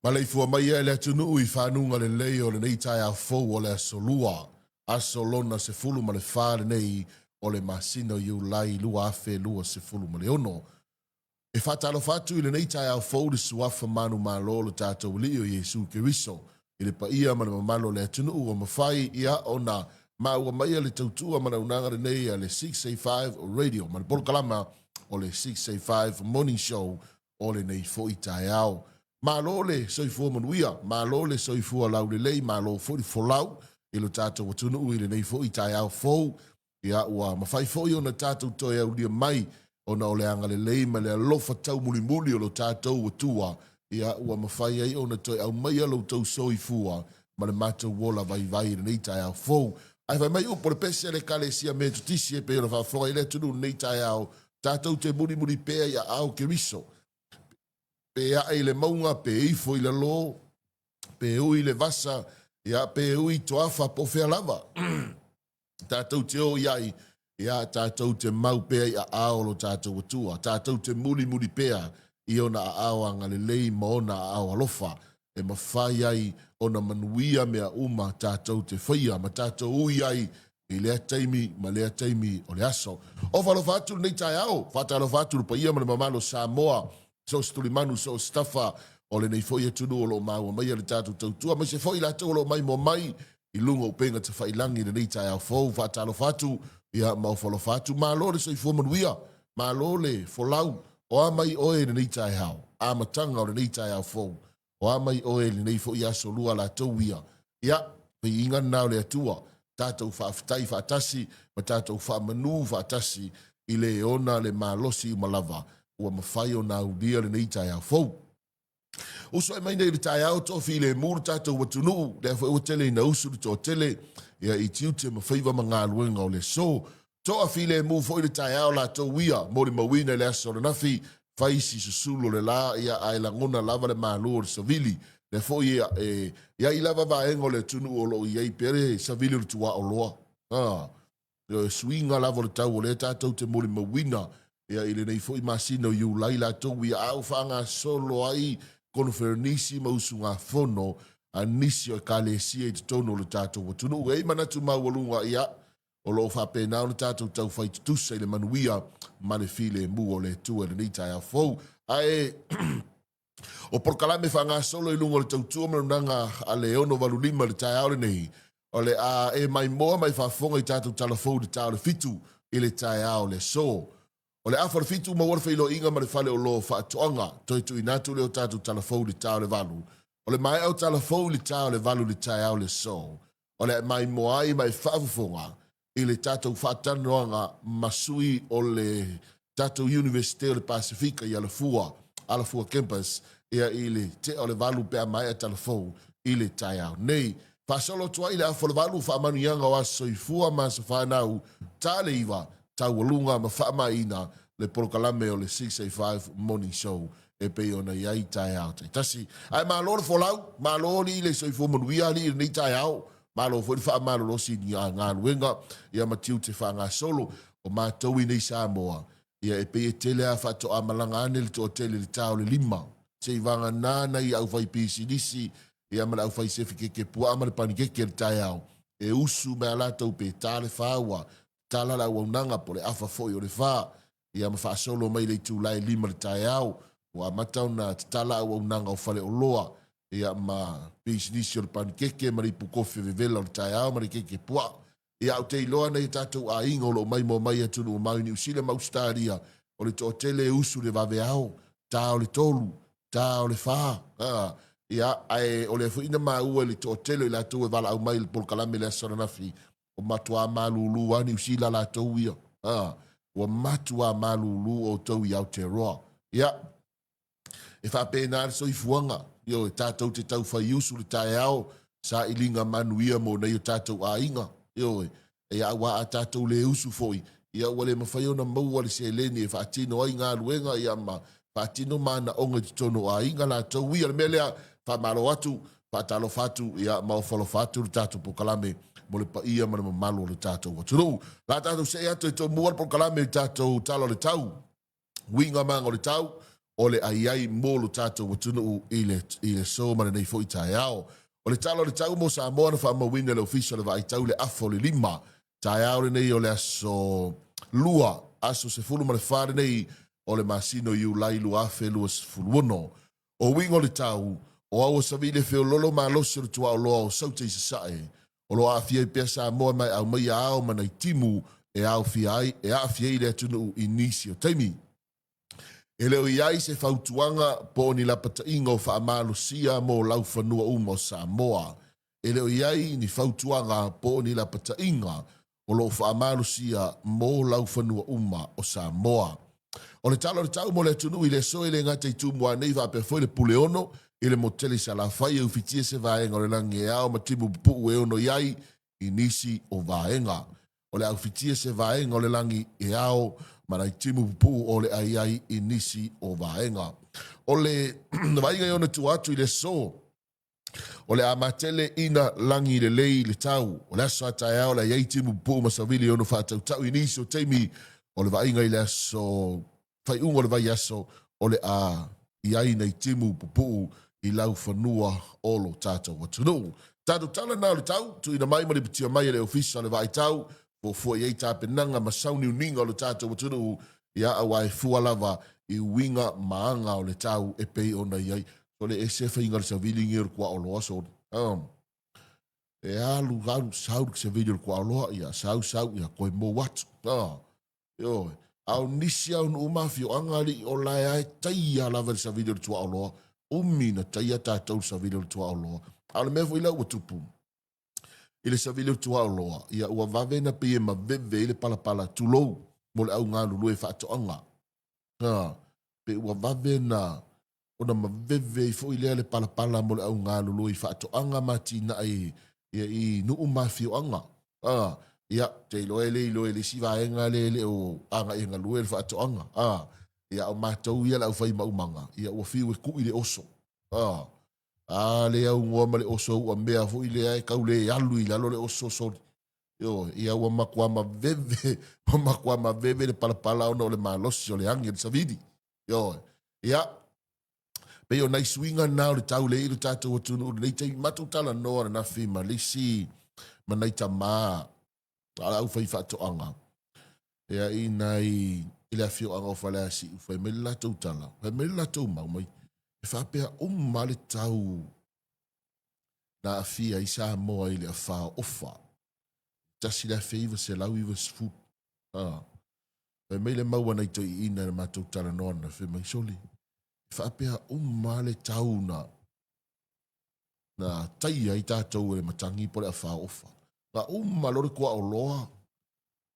Maleifua mai e le atunuu i fanuga lelei o lenei taeao fou o le Aso Lua, aso lona 14 lenei o le masina o Iulai 2026. E faatalofa atu i lenei taeao fou i le suafa manumalo o lo tatou Alii o Iesu Keriso, i le paia ma le mamalu o le atunuu ua mafai ia ona maua maia le tautua ma le auaunaga lenei a le 685 Radio ma le polokalama o le 685 Morning Show o lenei foi taeao. Malo le soifua manuia, malo le soifua laulelei, malo foi le folau i lo tatou atunuu i lenei foi taeao fou. Ia, ua mafai foi ona tatou toe aulia mai ona o le agalelei ma le alofa taumulimuli o lo tatou Atua, ia, ua mafai ai ona toe aumaia lo outou soifua ma le matou ola vaivai i lenei taeao fou. Ae fai mai upu o le pese a le Ekalesia Metotisi e pei ona faafofoga i le atunuu i lenei taeao, tatou te mulimuli pea i aao Keriso, pe ae i le mauga, pe ifo i lalo, pe ui i le vasa, ia, pe ui i toafa, po o fea lava. Tatou te o i ai, ia, tatou te mau pea i aao o lo tatou Atua, tatou te mulimuli pea i ona aao agalelei ma ona aao alofa, e mafai ai ona manuia mea uma tatou te faia ma tatou ui ai i lea taimi ma lea taimi o le aso. Ofa alofa atu lenei taeao, faatalofa atu le paia ma le mamalu o Samoa, so o se tulimanu, so o se tafa o lenei foi atunuu o lo o maua maia le tatou tautua, aemaise foi i latou o lo o maimoa mai i luga o upega tafailangi i lenei taeao fou. Faatalofa atu ia ma ofa alofa atu. Malo le soifua manuia, malo le folau. O a mai oe i lenei taeao, amataga o lenei taeao fou. O a mai oe i lenei foi aso lua latou ia. Ia, viiga lena o le Atua, tatou faafetai faatasi ma tatou faamanu faatasi i le ona le malosi uma lava ua mafai ona aulia lenei taeao fou. Usu ai mai nei i le taeao toafilemu le tatou atunuu, lea foi ua tele ina usu le toatele ia i tiute ma faiva ma galuega o le aso. Toafilemu foi le taeao latou ia molimauina i le aso ananafi, fai si susulu o le la, ia ae lagona lava le malu o le savili. Lea foi ia, e i ai lava vaega o le atunuu o lo o i ai pea le savili o le tuaoloa. Ah, le suiga lava o le tau o lea tatou te molimauina ia i lenei foi masina o Iulai latou ia a ua faagasolo ai konoferenisi ma usugafono a nisi o Ekalesia i totonu o le tatou atunuu. E i ai manatu maualuga ia o lo o faapena ona tatou taufai tutusa i le manuia ma le filemu o le Atua i lenei taeao fou. Ae o polokalame faagasolo i luga o le tautua ma le auaunaga a le 685 i le taeao lenei, o le a e maimoa ma e faafofoga i tatou tala fou i le ta o le 7 i le taeao o le aso. O le afa o le 7 maua le feiloaiga ma le fale o lo faatoaga, toe tuuina atu lea o tatou tala fou i le ta o le 8. O le maea o tala fou i le ta o le 8 i le taeao o le aso, o le a e maimoa ai ma e faafofoga i le tatou faatalanoaga ma sui o le tatou Iunivesite o le Pasefika i Alafua, Alafua Campus, ia i le tea o le 8 pe a maea talafou i le taeao nei. Faasolo atu ai le afa o le 8, faamanuiaga o aso soifua ma aso fanau, ta le 9, taualuga ma faamaiina le polokalame o le 685 Morning Show e pei ona i ai taeao taitasi. Ae malo le folau, malo alii le soifua manuia alii i lenei taeao, malo foi le faamalolosi i galuega ia ma tiute faagasolo o matou i nei Samoa. Ia e pei e tele a faatoa malaga ane le toatele i le ta o le 5. Se i vagana nai aufaipisinisi ia ma le aufaisefi keke puaa ma le panikeke i le taeao e usu mai a latou pe ta le 4 ua tala le auaunaga po o le afa foi o le 4 ia ma faasolo mai le itula e 5 i le taeao ua amata ona tatala auaunaga o faleoloa ia ma pisinisi o le panikeke ma le ipu kofi vevela o le taeao ma le keke puaa. Ia ou te iloa nei tatou aiga o lo o maimoa mai atunuu mamao i Niu Sila ma Ausetalia, o le toatele e usu i le vaveao, ta o le 3, ta o le 4, ia, ae o lea foi na maua i le toatele o i latou e valaau mai i le polokalame i le aso ananafi, o matuā malūlū lava Niu Sila latou ia. Ua matuā malūlū outou i Aotearoa. Ia, e faapena le soifuaga, ioe, tatou te taufai usu i le taeao, sailiga manuia mo nai o tatou aiga, ioe, ia aua a tatou le usu foi, ia ua le mafai ona maua le seleni e faatino ai galuega ia ma faatino manaoga i totonu o aiga latou ia. O le mea lea, faamalo atu, faatalofa atu, ia ma ofo alofa atu le tatou polokalame mo le paia ma le mamalu o le tatou atunuu. La tatou see atu e tomua le polokalame i tatou tala o le tau. Uiga maga o le tau, o le a i ai mo lo tatou atunuu i le, i le aso ma lenei foi taeao. O le tala o le tau mo Samoa na faamauina e le Ofisa o le Vaai Tau i le afa o le 5 taeao lenei o le aso 2, aso 14 lenei o le masina o Iulai 2026. O uiga o le tau, o aua savili e feololo malosi o le tuaoloa o Saute i Sasae, o lo o aafia ai pea Samoa ma e aumaia ao ma nai timu e aofia ai, e aafia ai le atunuu i nisi o taimi. E le o i ai se fautuaga po o ni lapataiga o faamalosia mo laufanua uma o Samoa. E le o i ai ni fautuaga po o ni lapataiga o lo o faamalosia mo laufanua uma o Samoa. O le tala o le tau mo le atunuu i le aso e le gata i Tumua nei faapea foi le Puleono i le motu tele i Salafai e ufitia se vaega o le lagi e ao ma timu pupuu e ono i ai i nisi o vaega. O le a ufitia se vaega o le lagi e ao ma nai timu pupuu o le a i ai i nisi o vaega. O le vaaiga i ona tua atu i le aso, o le a matele ina lagi lelei le tau. O le aso a taeao o le a i ai timu pupuu ma savili e ono faatautau i nisi o taimi. O le vaaiga i le aso faaiuga o le vaiaso o le a i ai nai timu pupuu i laufanua o lo tatou atunuu. Tatou tala na o le tau, tuuina mai ma lipotia mai e le Ofisa o le Vaai Tau, fuafua i ai tapenaga ma sauniuniga o lo tatou atunuu, ia aua e fua lava i uiga ma aga o le tau e pei ona i ai. So le ese faiga o le savili nei o le kuaoloa so. E alu, alu, sau le savili o le kuaoloa, ia sau, sau, ia koe mou atu. Ioe. A o nisi lava o nuu ma afioaga alii o la e lava e taia lava i le savili o le tuaoloa. Umi na taia tatou i le savili o le tuaoloa. A o le mea foi lea ua tupu i le savili o le tuaoloa, ia ua vave na pei e maveve ai le palapala tulou mo le au galulue faatoaga. Ha, pe ua vave na ona maveve ai foi lea le palapala mo le au galulue i faatoaga ma atinae ia, i nuu ma afioaga. A, ia, te iloa e le iloa e le isi vaega lea e le o agai e galue le faatoaga. A, ia, o matou ia le aufai maumaga, ia ua fiu e kui le oso. A, a le augoa ma le oso ua mea foi lea e tau le alu i lalo le oso soli. Ioe, ia ua matua maveve, ua matua maveve le palapala ona o le malosi o le agi o le savili. Ioe. Ia, pei o nai suiga na o le tau lea i lo tatou atunuu i lenei taimi. Matou talanoa ananafi ma le isi ma nai tamā a le aufaifaatoaga ia i nai i le afioaga o Faleasiu, fai mai le latou tala, fai mai le latou mau mai, e faapea uma le tau na aafia ai Samoa i le afa o Ofa, 1990. Ah. Fai mai le mau a nai toeaiina i le matou talanoa na, fai mai, sole, e faapea uma le tau na na taia ai tatou e le matagi po o le afa o Ofa. Na uma loa le kuaoloa,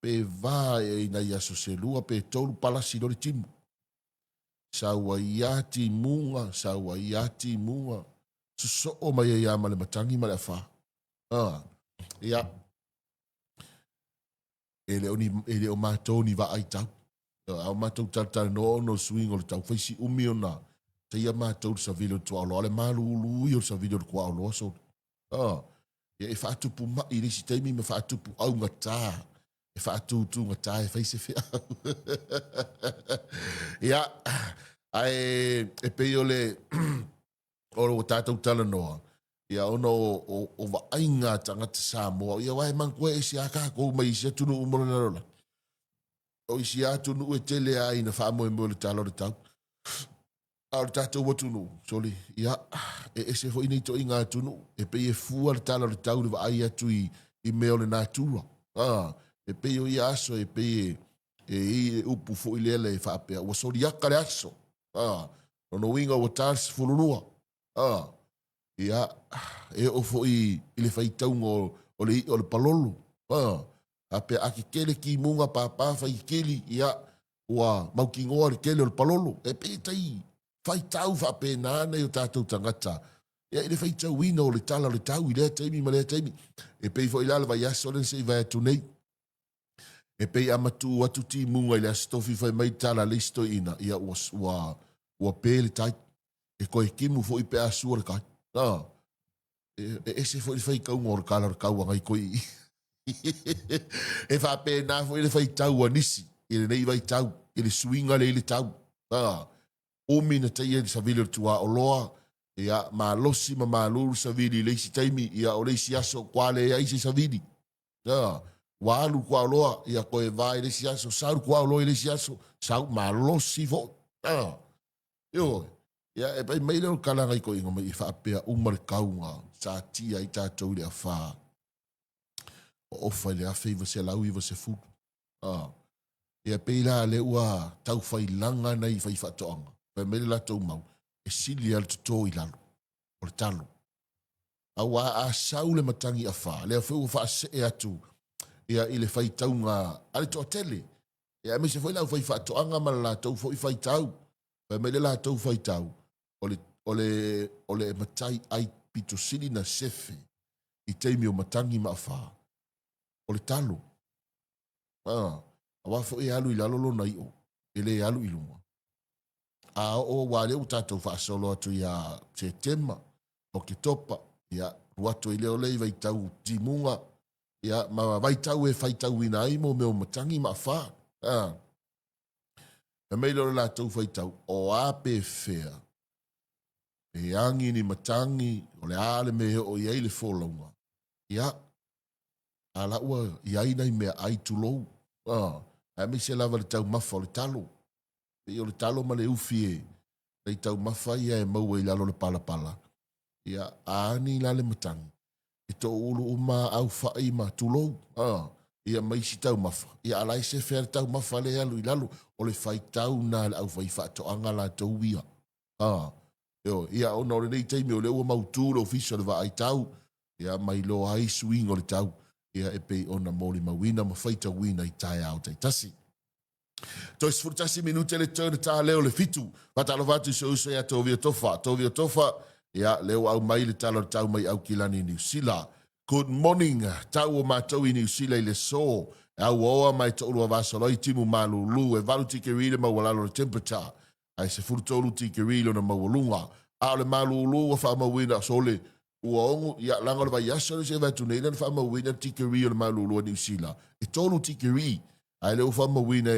pe va e i nai aso se lua pe tolu palasi loa le timu. Sau ai lava timuga, sau ai lava timuga, sosoo mai ai lava ma le matagi ma le afa. Ah, ia, e le o, ni, e le o matou ni vaai tau. A o matou talatalanoa ona o le suiga o le tau, fai si umi ona taia matou i le savili o le tuaoloa, a o le malulu ia o le savili o le tuaoloa, sole. Ah, ia e faatupu mai i le isi taimi ma faatupu augata, e faatutugata e fai se feau. Ia, ae e pei o le o ua tatou talanoa, ia ona o, o, o vaaiga a tagata Samoa, ia aua e manatua e ese lava tatou mai isi atunuu uma o le lalolagi. O isi lava atunuu e tele lava ina faamoemoe i le tala o le tau. A o le tatou atunuu, sole, ia, e ese foi nei ituaiga atunuu, e pei e fua le tala o le tau i le vaai atu i, i mea o le natura. Ah, e pei o ia aso e pei e, e i ai le upu foi lea e faapea, ua soliaka le aso. Ah, lona uiga ua ta le 12. Ah, ia, e oo foi i le faitauga o, o le i'a o le palolo. Ah, faapea a kekele timuga pāpā fai kekeli, ia, ua mautinoa le tele o le palolo. E pei e tai faitau faapena nai o tatou tagata ia i le faitauina o le tala o le tau i lea taimi ma lea taimi. E pei foi la le vaiaso lea na se i vae atu nei, e pei a matuu atu timuga i le Aso Tofi fai mai tala a le isi toeaina, ia ua, ua, ua pe le tai. E toe timu foi pe a sua le tai. A, e, e ese foi le faitauga o le tala o le tau a nai toeaiina. E faapena foi le faitau a nisi i lenei vaitau, i le suiga lea i le tau. A, Umi na taia i le savili o le tuaoloa, ia, malosi ma malulu savili i le isi taimi, ia, o le isi aso kua leai se savili. Ia, ua alu kuaoloa, ia koe va i le isi aso, sau kuaoloa i le isi aso, sau malosi foi. Ia, ioe. Ia, e pai mai lea o le kalaga i koiga mai i faapea uma le kauga sa tia ai tatou i le afa o ofa i le 1990. Ah. Ia pei la lea ua tau failaga nai faifaatoaga, fai mai le latou mau, e sili lava le toto i lalo o le talo. Aua a sau le matagi afa, lea foi ua faasee atu ia i le faitauga a le toatele, ia aemaise foi le aufaifaatoaga ma le latou foi faitau. Fai mai le latou faitau, o le, o le, o le matai ai pito sili na sefe i taimi o matagi ma afa, o le talo. Ah, aua foi e alu i lalo lona iʻo, e le alu i luga. A oo ua lea ua tatou faasolo atu ia Setema, Oketopa, ia, alu atu ai lea o le i vaitau timuga, ia, ma vaitau e faitauina ai mo mea o matagi ma afa. Ah. Fai mai lea o le latou faitau, o a pe fea, pe agi ni matagi, o le a le mea e oo i ai le folauga, ia, a la ua i ai nai meaai tulou, a, aemaise lava le taumafa o le talo. Pei o le talo ma le ufi e nai taumafa ia e maua i lalo o le palapala, ia, a ani la le matagi, e toulu uma au fai ma tulou, a, ia ma isi taumafa, ia a la e sefe lava le taumafa lea e alu i lalo, o le faitau lena a le aufaifaatoaga latou ia. A, ioe, ia ona o lenei taimi o lea ua mautu le Ofisa o le Vaai Tau, ia ma iloa ai suiga o le tau, ia e pei ona molimauina ma faitauina i taeao taitasi. Toe 11 minute le toe ta leo le fitu. Faatalofa atu i si ou uso ia Tovio Tofa. Tovio Tofa, ia lea ua aumai le tala o le tau mai Aukilani Niu Sila. Good morning, tau o matou i Niu Sila i le aso. E auaoa ma e to'ulua vasoloi timu malulu e 8 tikeri le maualalo o le temperature. Ae 13 tikeri lona maualuga. A o le malulu ua faamauina sole ua ogo, ia leaga o le vaiaso lea se vae atu nei lea na faamauina le tikeri o le malulu a Niu Sila e 3 tikeri. Ae lea ua faamauina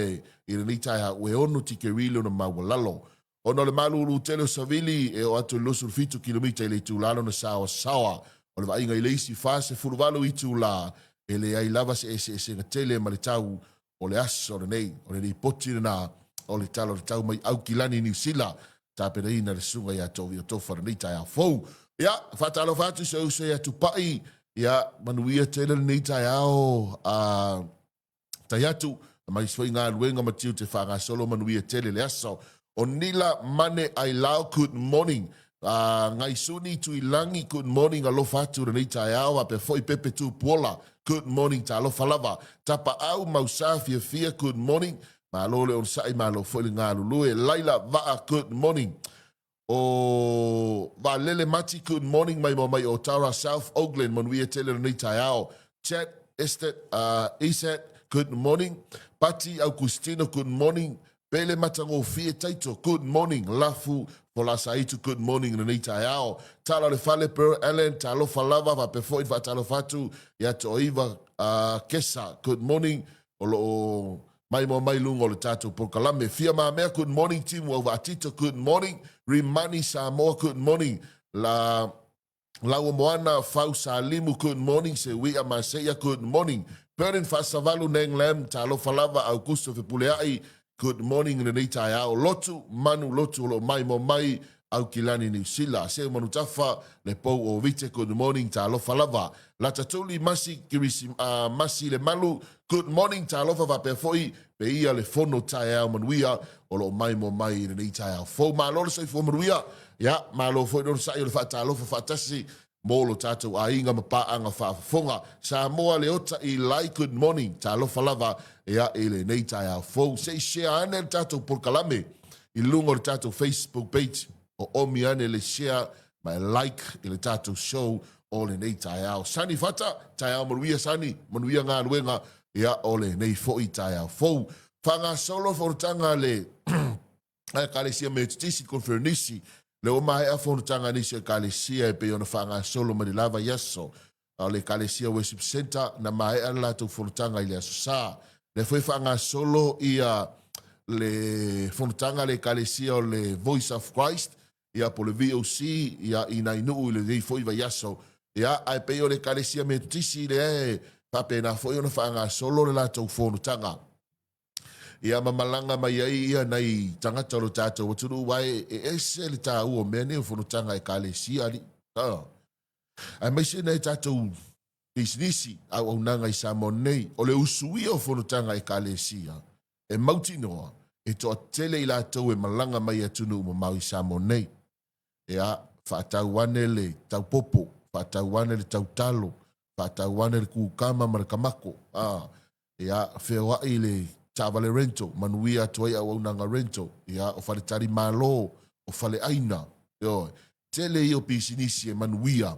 i lenei taeao e 6 tikeri lona maualalo. Ona o le malulu tele o savili e oo atu i le 27 kilomita i le itula lona saoasaoa. O le vaaiga i le isi 48 itula e leai lava se eseesega tele ma le tau o le aso lenei. O le lipoti lena o le Tala o le Tau mai Aukilani, Niu Sila, tapenaina le susuga ia Tovio Tofa lenei taeao fou. Ia, faatalofa atu i si ou uso ia Tupai, ia, manuia tele lenei taeao, a tai atu, ma isi foi galuega ma tiute faagasolo, manuia tele le aso. O Nila Mane Ailao, good morning. Ngaisuni Tuilagi, good morning, alofa atu lenei taeao, faapea foi Pepe Tupuola, good morning, talofa lava. Tapaau Mausa Fiafia, good morning, malo le onosai, malo foi le galulue. Laila Vaa, good morning. O Valele Mati, good morning, mai mo mai o Tara South, Auckland, manuia tele lenei taeao. Chat Estet, Isat, good morning. Pati Augustino, good morning. Pele matagofie Taito, good morning. Lafu Folasaitu, good morning lenei taeao. Tala o le fale Pearl Allen, talofa lava, faapea foi le faatalofa atu ia Toaiva Kesa, good morning. O lo o maimoa mai luga o le tatou polokalame. Fia Mamea, good morning. Timu Auvaatito, good morning. Rimani Samoa, good morning. La Laua Moana, Fau Salimu, good morning. Seuia Maseia, good morning. Burden Faasavalu, Nang Lam, talofa lava, Augusto Fepuleai, good morning i lenei taeao. Lotu, Manu Lotu o lo o maimoa mai, Aukilani Niu Sila. Seu Manutafa, Le Pou o Vite, good morning, talofa lava. Latatuli, Masi, Kirisi, Masi Lemalu, good morning, talofa faapea foi, pe ia le fono taeao manuia o lo o maimoa mai i lenei taeao fou. Malo le soifua manuia, ia, malo foi le onosai o le faatalofa faatasi mo lo tatou aiga ma paaga faafofoga. Samoa Leota Eli, good morning, talofa lava ia i lenei taeao fou. Se i share ane le tatou polokalame i luga o le tatou Facebook page o omi ane le share ma e like i le tatou show o lenei taeao. Sani Fata, taeao manuia Sani, manuia galuega ia o lenei foi taeao fou. Faagasolo fonotaga a le Ekalesia Metotisi Konferenisi, lea ua maea fonotaga a nisi o Ekalesia e pei ona faagasolo mai le la vaiaso. A o le Ekalesia Worship Centre, na maea le latou fonotaga i le Aso Sa. Lea foi e faagasolo ia Le fonotaga a le Ekalesia o le Voice of Christ, ia, po o le VOC, ia, i nai nuu i lenei foi vaiaso. Ia, ae pei o le Ekalesia Metotisi lea e faapena foi ona faagasolo le latou fonotaga. Ia, ma malaga mai ai ia nai tagata o lo tatou atunuu, aua e ese le taua o mea nei o fonotaga a Ekalesia, alii. Aemaise nai tatou pisinisi, auaunaga i Samoa nei, o le usuia o fonotaga a Ekalesia, e mautinoa e toatele i latou e malaga mai i atunuu mamao i Samoa nei. Ea, faatau ane le taupopo, faatau ane le tautalo, faatau ane le kukama ma le kamako, a, ea, feoai le taavale rental, manuia atu ai auaunaga rental, ea, o faletali malo, o faleaina, ioe. Tele ia o pisinisi e manuia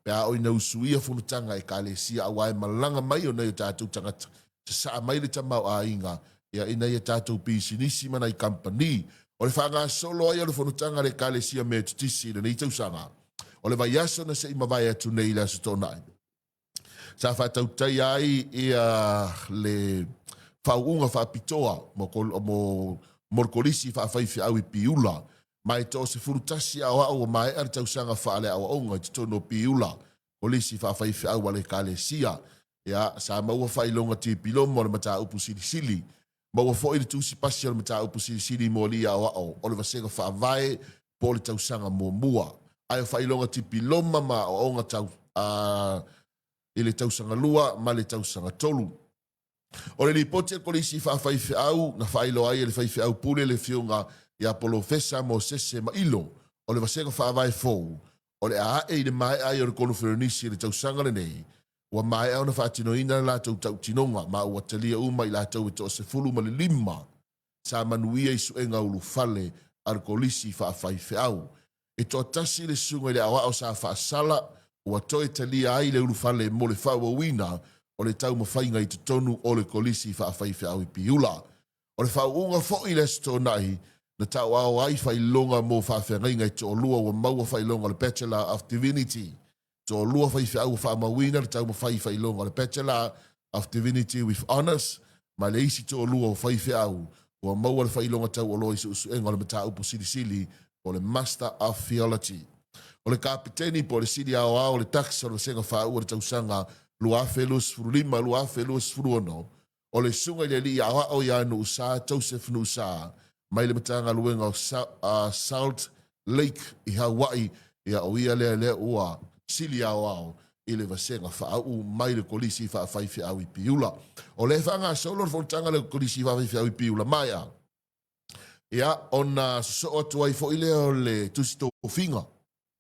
pe a oo ina usuia fonotaga a Ekalesia aua e malaga mai o nai o tatou tagata, sasaa mai le tamaoaiga ia i nai a tatou pisinisi ma nai kamupani. O le faagasolo ai o le fonotaga a le Ekalesia Metotisi i lenei tausaga, o le vaiaso na se i mavae atu nei i le Aso Toonai, sa faatautaia ai ia le faauuga faapitoa mo, mo, mo le kolisi faafaifeau i Piula, ma e toa 11 aoao ua maea le tausaga faaleaoaoga i totonu o Piula, kolisi faafaifeau a le Ekalesia. Ia, sa maua faailoga tipiloma o le mataupu silisili. Maua foi le tusi pasi o le mataupu silisili mo alii aoao o le vasega faavae po o le tausaga muamua. Ae o faailoga tipiloma ma aoaoga tau a i le tausaga lua ma le tausaga tolu. O le lipoti a le Kolisi Faafaifeau na faailoa ai e le faifeau pule le Afioga ia Polofesa Mosese Mailo o le vasega faavae fou o le a ae i le maea ai o le konoferenisi i le tausaga lenei, ua maea ona faatinoina le latou tautinoga ma ua talia uma i latou e toa-15 sa manuia i suega ulufale a le Kolisi Faafaifeau. E toatasi le susuga i le aoao sa faasala ua toe talia ai le ulufale mo le faaauauina o le taumafaiga i totonu o le Kolisi Faafaifeau i Piula. O le faauuga foi i le Aso Toonai na tauao ai faailoga mo faafeagaiga e toalua ua maua faailoga o le Bachelor of Divinity. Toalua faifeau ua faamauina le taumafai i faailoga o le Bachelor of Divinity with Honours ma le isi toalua o faifeau ua maua le faailoga taualoa i suesuega o le mataupu silisili po o le Master of Theology. O le Kapiteni po o le Sili Aoao o le Tax o le Vasega Faauu o le tausaga 2025-2026, O le Susuga i le Alii Aoao ia Nuusa, Joseph Nuusa, mai le Matagaluega o Salt Lake i Hawaii, ia o ia lea lea ua sili aoao i le vasega faauu mai le Kolisi Faafaifeau i Piula. O lea e faagasolo le fonotaga a le Kolisi Faafaifeau i Piula maea, ia ona sosoo atu ai foi lea o le tusi tofiga.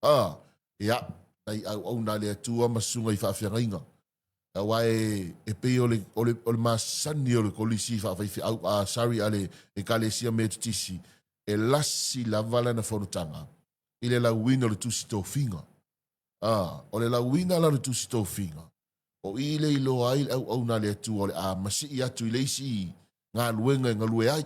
A, ia, nai auauna a le Atua ma susuga i faafeagaiga. Aua e, e pei o le, o le, o le masani o le kolisi faafaifeau, a, sorry, a le Ekalesia Metotisi, e lasi lava lana fonotaga i le lauina o le tusi tofiga. A, o le lauina la o le tusi tofiga, o i le iloa ai le auauna a le Atua o le a masii atu i le isi galuega e galue ai.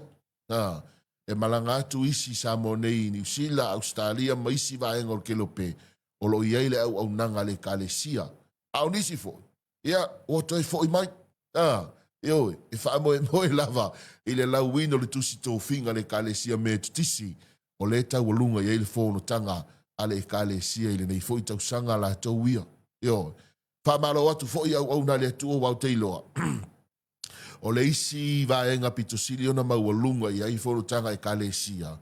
A, e malaga atu isi Samoa nei i Niu Sila, Ausetalia ma isi vaega o le kelope o lo o i ai le auaunaga a le Ekalesia. A o nisi foi, ia, ua toe foi mai. A, ioe, e faamoemoe lava i le lauina o le tusi tofiga a le Ekalesia Metotisi o lea e taualuga i ai le fonotaga a le Ekalesia i lenei foi tausaga a latou ia. Ioe. Faamalo atu foi i auauna a le Atua aua ou te iloa O le isi vaega pito sili ona maualuga i ai fonotaga Ekalesia,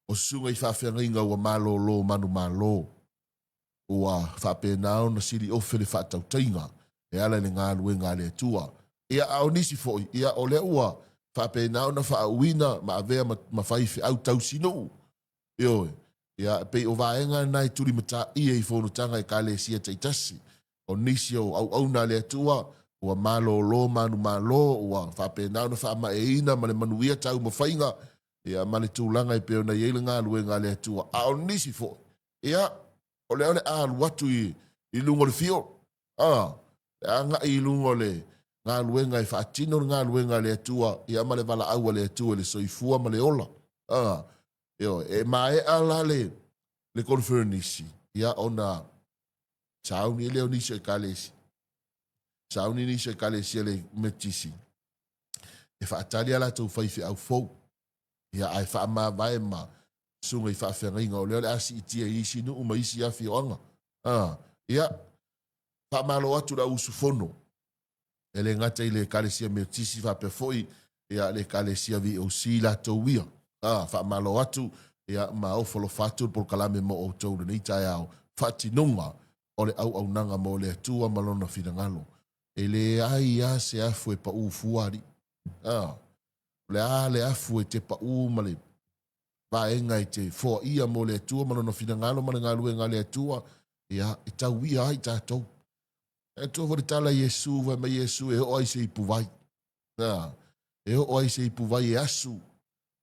o susuga i faafeagaiga ua malolo manumalo. Ua faapena ona sili ofe le faatautaiga e ala i le galuega a le Atua. Ia, a o nisi foi, ia, o lea ua faapena ona faauuina ma avea ma, ma faifeau tausinuu. Ioe. Ia, e pei o vaega na e tulimataia i fonotaga Ekalesia taitasi. O nisi o auauna a le Atua ua malolo manumalo, ua faapena ona faamaeina ma le manuia taumafaiga, ia, ma le tulaga e pei ona i ai le galuega a le Atua. A o nisi foi, ia, o lea o le a alu atu i, i luga o le fio, a, le agai i luga o le galuega e faatino le galuega a le Atua, ia, ma le valaau a le Atua i le soifua ma le ola. A, ioe, e maea la le, le koneferenisi, ia, ona sauni lea o nisi o Ekalesia, sauni nisi o Ekalesia le Metotisi e faatali a latou faifeau fou. Ia, ae faamavae ma susuga i faafeagaiga o lea o le a siitia i isi nuu ma isi afioaga. A, ia, faamalo atu le au usufono e le gata i le Ekalesia Metotisi faapea foi ia le Ekalesia VOC latou ia. A, faamalo atu ia ma ofo alofa atu le polokalame mo outou lenei taeao, faatinoga o le auaunaga mo le Atua ma Lona finagalo. E leai lava se afu e pau fua alii. A, o le a le afu e te pau ma le vaega e te foaia mo le Atua ma Lona finagalo ma le galuega a le Atua, ia, e tauia ai tatou. E atua foi le tala i Iesu, fai mai Iesu e oo ai se ipuvai. A, e oo ai se ipuvai e asu,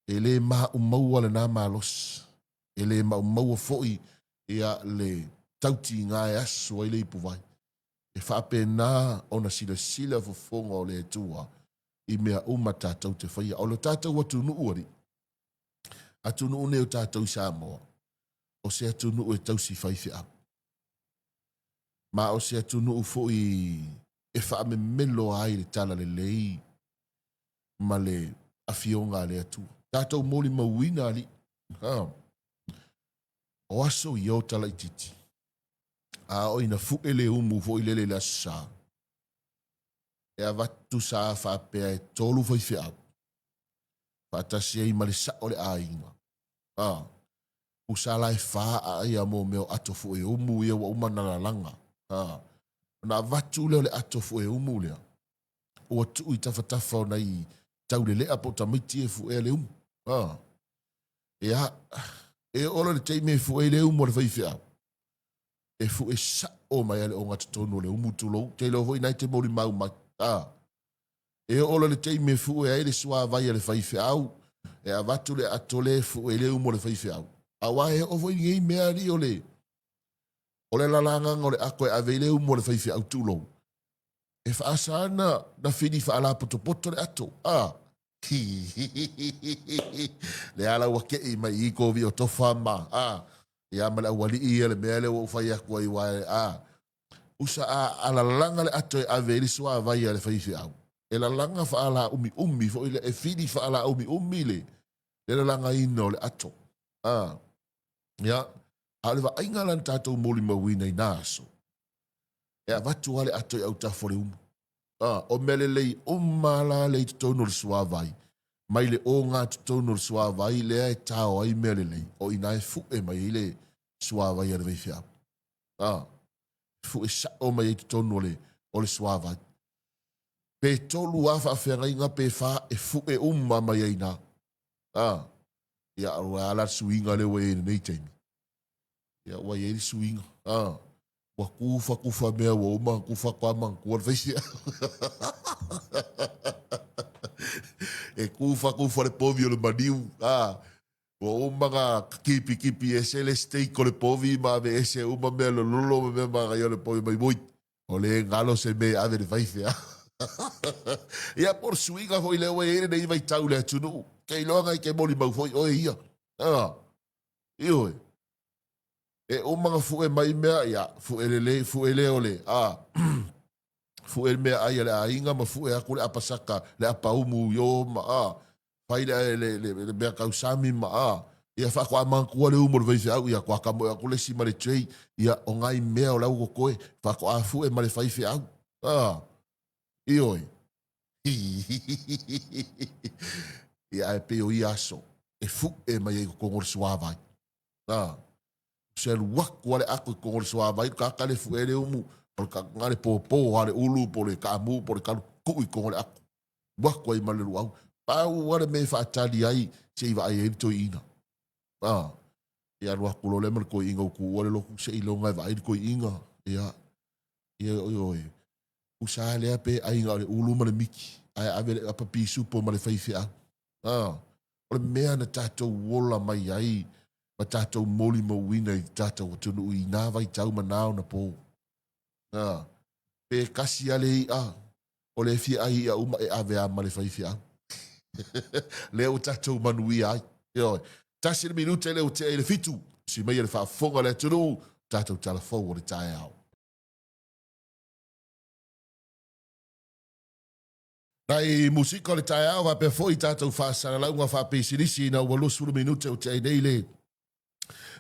e le maaumaua lena malosi. E le maaumaua foi ia le tautiga e asu ai le ipuvai. E faapena ona silasila fofoga o le Atua i mea uma tatou te faia. O le tatou atunuu alii, atunuu nei o tatou i Samoa, o se atunuu e tausi faifeau. Ma o se atunuu foi e faamemelo ai le talalelei ma le afioga a le Atua. Tatou molimauina alii, ha, o aso ia o talaititi, a oo ina fue le umu foi lele i le Aso Sa, e avatu sa faapea e tolu faifeau, faatasi ai ma le sao o le aiga. A, usa la e fa ia mo mea o ato fue umu ia ua uma na lalaga. A, ona avatu lea o le ato fue umu lea, ua tuu i tafatafa o nai taulelea po o tamaiti e fuea le umu. A, ia, e oo loa i le taimi e fue ai le umu a le faifeau, e fue sao mai lava le ogatotonu o le umu tulou, te iloa foi na e te molimau mai. A, e oo loa i le taimi e fue ai le suavai a le faifeau, e avatu le ato lea e fue ai le umu a le faifeau. Aua e oo foi i nei mea alii o le o le lalagaga o le ato e ave ai le umu a le faifeau tulou, e faasa ana na fili faalapotopoto le ato. A, lea la ua kei mai i ko vio tofa ma, a, ia ma le aualii ia le mea lea ua ou fai atu ai wa a, usa a, a lalaga le ato e ave ai le suavai a le faifeau, e lalaga faalaumiumi foi lea, e fili faalaumiumi le, le lalagaina o le ato. A, ia, a o le vaaiga la na tatou molimauina i na aso, e avatu lava le ato i autafa o le umu. A, o mea lelei uma la lea i totonu o le suavai, mai le ogatotonu o le suavai lea e tao ai mea lelei, o i ina e fue mai ai le suavai a le faifeau. A, e fue sao mai ai i totonu o le, o le suavai. Pe tolu lava faafeagaiga pe fa, e fue uma mai ai i ina. A, ia, o le a la le suiga lea ua i ai i lenei taimi? Ia, ua i ai le suiga. A, ua kufa kufa mea ua uma kufa kwa manatua le faifeau. E kufa kufa le povi o le maliu. A, ua uma na kipikipi ese le steak o le povi ma ave ese uma mea lololo ma mea manaia o le povi mai moi. O le galo se mea e ave le faifeau. Ia, po o le suiga foi lea ua i ai lenei vaitau i le atunuu. Keiloga e te molimau foi oe ia. A, ioe. E uma na fue mai mea, ia, fue lelei, fue lea o le, a, fue le meaai a le aiga ma fue atu le apasaka, le apaumu i o ma, a, fai le, le, le, le mea tausami ma, a, ia faatoa manatua le umu o le faifeau, ia toa tamoe atu le isi ma le tray, ia, o nai mea o la ua totoe, faatoa fue ma le faifeau, a, ioe. Ia, ae pei o ia aso, e fue mai ai i totonu o le suavai. A, se alu atu a le ato i totonu o le suavai, kaka le fue le umu, o le kaka le pōpō a le ulu po o le kaamu po o le kalu, tuu i totonu o le ato. Alu atu ai ma le luau. Pau lava le mea e faatali ai se i vaai ai le toeaina. A, ia alu atu loa lea ma le toeaina ua tuua le lotu seiloga e vaai le toeaina. Ia, ia, ioe. Usa lea pe aiga o le ulu ma le miki, ae ave le apa pisupo ma le faifeau. A, o le mea na tatou ola mai ai ma tatou molimauina i tatou atunuu i nā vaitau ma nā ona pō. A, pe kasi a le i'a, o le fia ai i'a uma e ave a ma le faifeau. Lea ua tatou manuia ai. Ioe. Tasi le minute lea ua tea i le fitu. Si mai le faafofoga le atunuu, tatou tala fou o le taeao. Nai musika o le taeao faapea foi tatou faasalalauga faapisinisi ina ua 20 minute o tea ai nei le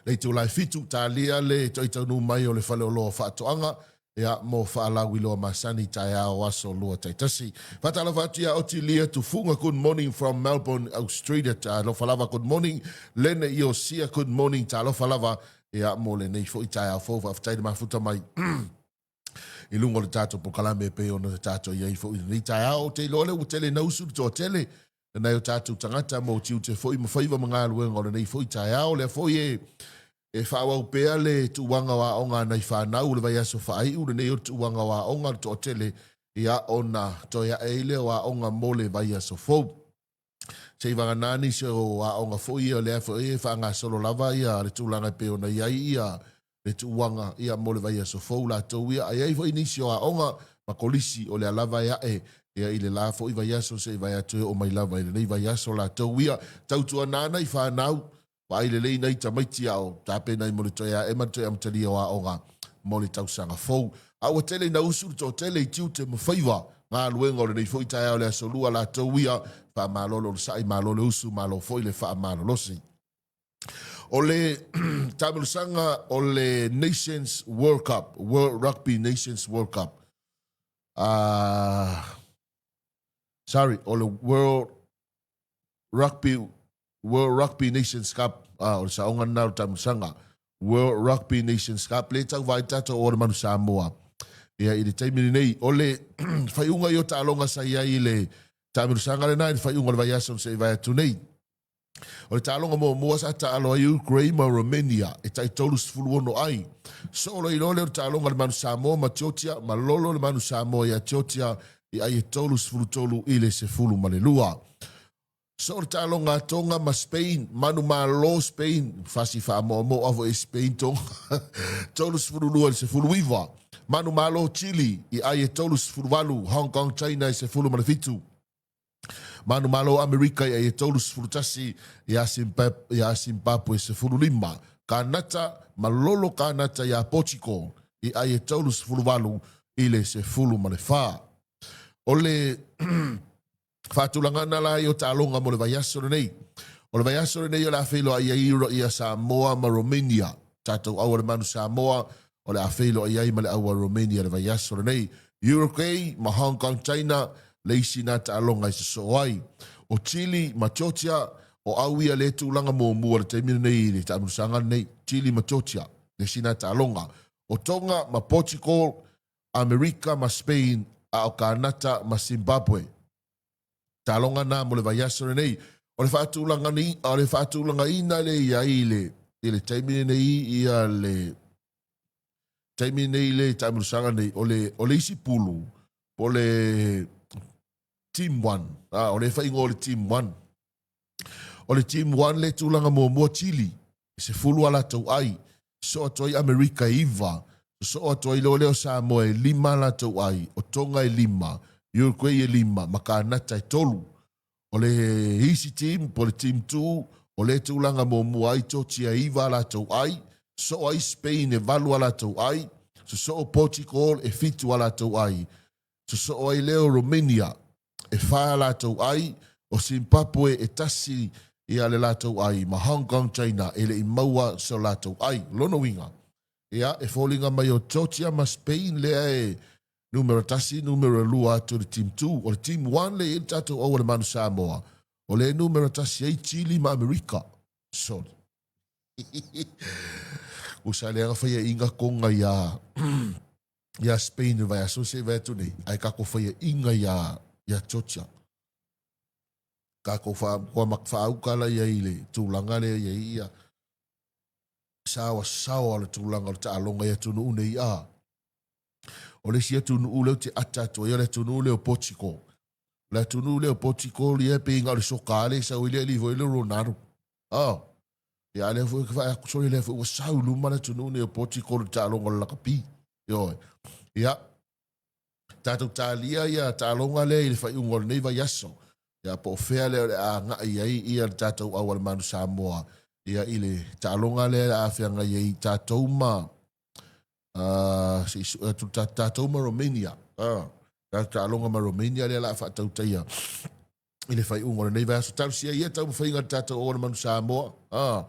le itula e 7, talia le toe taunuu mai o le faleoloa o faatoaga ia mo faalauiloa masani taeao aso lua taitasi. Faatalofa atu ia Otilia Tufuga, good morning from Melbourne, Australia. Talofa lava, good morning. Lene Iosia, good morning. Talofa lava ia mo lenei foi taeao fou. Faafetai le mafuta mai i luga o le tatou polokalame e pei ona tatou i ai foi i lenei taeao. Ou te iloa lea ua tele ina usu le toatele nai o tatou tagata mo tiute foi ma faiva ma galuega o lenei foi taeao. Lea foi e e faaauau pea le tuuaga o aoga a nai fanau o le vaiaso faaiu lenei o le tuuaga o aoga le toatele ia ona toe ae ai lea o aoga mo le vaiaso fou. Se i vagana nisi o aoga foi ia lea foi e faagasolo lava ia le tulaga e pei ona i ai ia le tuuaga ia mo le vaiaso fou latou ia. Ae i ai foi nisi o aoga ma kolisi o lea lava e ae ia i le la foi vaiaso se i vae atu e oo mai lava i lenei vaiaso latou ia. Tautuana nai fanau, vaai lelei nai tamaiti a o tapena ai mo le toe ae ma le toe amatalia o aoga mo le tausaga fou. A ua tele ina usu le toatele i tiute ma faiva galuega o lenei foi taeao le Aso Lua latou ia, faamalo le onosai, malo le usu, malo foi le faamalolosi. O le taamilosaga o le Nations World Cup, World Rugby Nations World Cup. Sorry, o le World Rugby World Rugby Nations Cup, o le saoga lena o le taamilosaga. World Rugby Nations Cup, le tau vaai tatou o le Manu Samoa. Ia i le taimi lenei, o le faaiuga i o taaloga sa i ai i le taamilosaga lena i le faaiuga o le vaiaso na se i vae atu nei. O le taaloga muamua sa taalo ai Ukraine ma Romania e tai 36 ai. Soo loa lea o le taaloga a le Manu Samoa ma Georgia, malolo le Manu Samoa ia Georgia i ai e 33 i le 12. Soo le taaloga a Tonga ma Spain, manu malo Spain, fasi faamoamoa foi e Spain Tonga, 32 i le 19. Manu malo Chile i ai e 38, Hong Kong China i 17. Manumalo Amerika i ai e 31 iā Zimbabwe 15. Kanata, malolo Kanata iā Portugal i ai e 38 i le 14. O le faatulagana la ia o taaloga mo le vaiaso lenei. O le vaiaso lenei o le a feiloai ai ia Samoa ma Romania. Tatou au a le Manu Samoa o le a feiloai ai ma le au a Romania i le vaiaso lenei. Uruguay ma Hong Kong China le isi na taaloga i sosoo ai. O Chile ma Georgia, o au ia le tulaga muamua i le taimi lenei i le taamilosaga lenei. Chile ma Georgia le isi na taaloga. O Tonga ma Portugal, Amerika ma Spain, a o Kanata ma Zimbabwe. Taaloga na mo le vaiaso lenei. O le faatulagaina, o le faatulagaina le i ai i le, i le taimi lenei ia le taimi lenei le taamilosaga nei, o le, o le isi pulu, po o le Team 1. Ah, o le faaigoa o le Team 1. O le Team 1 le tulaga muamua Chile, e 10 a latou ai. Sosoo atu ai Amerika e 9, sosoo atu ai loa lea o Samoa e 5 a latou ai, o Tonga e 5, Uruguay e 5 ma Kanata e 3. O le isi team, po o le Team 2, o le tulaga muamua ai Georgia e 9 a latou ai, sosoo ai Spain e 8 a latou ai, sosoo Portugal e 7 a latou ai, sosoo ai lea o Romania e 4 a latou ai, o Zimbabwe e 1 ia le latou ai, ma Hong Kong China e le i maua so latou ai. Lona uiga, ia, e foliga mai o Georgia ma Spain lea e numera 1, numera 2 atu i le Team 2. O le Team 1 lea e i ai le tatou au a le Manu Samoa, o lea e numera 1 ai Chile ma Amerika. Sorry. Ua sa leaga faiaʻiga Tonga iā iā Spain i le vaiaso se i vae atu nei, ae tatou faiaʻiga iā iā Georgia. Tatou wha, kua mak whaauka la ia i le tulaga lea ia ia saoasaoa o le tulaga o le taaloga i atunuu nei a. O le isi atunuu lea ou te ata atu ai o le atunuu lea o Portugal. O le atunuu lea o Portugal ia e pei na o le soka lea e sau ai le alii foi lea o Ronaldo. Oh. Ia a lea foi ka vaai atu sole lea foi ua sau i luma le atunuu nei o Portugal i le taaloga o le lakapi. Ioe. Ia, tatou talia ia taaloga lea i le faaiuga o lenei vaiaso. Ia, po o fea lea o le a agai ai ia le tatou au a le Manu Samoa ia i le taaloga lea o le a feagai ai tatou ma se i sue atu tatou ma Romania. Tatou taaloga ma Romania lea la faatautaia i le faaiuga o lenei vaiaso. Talosia ia taumafaiga a le tatou auauna manu Samoa. Ah,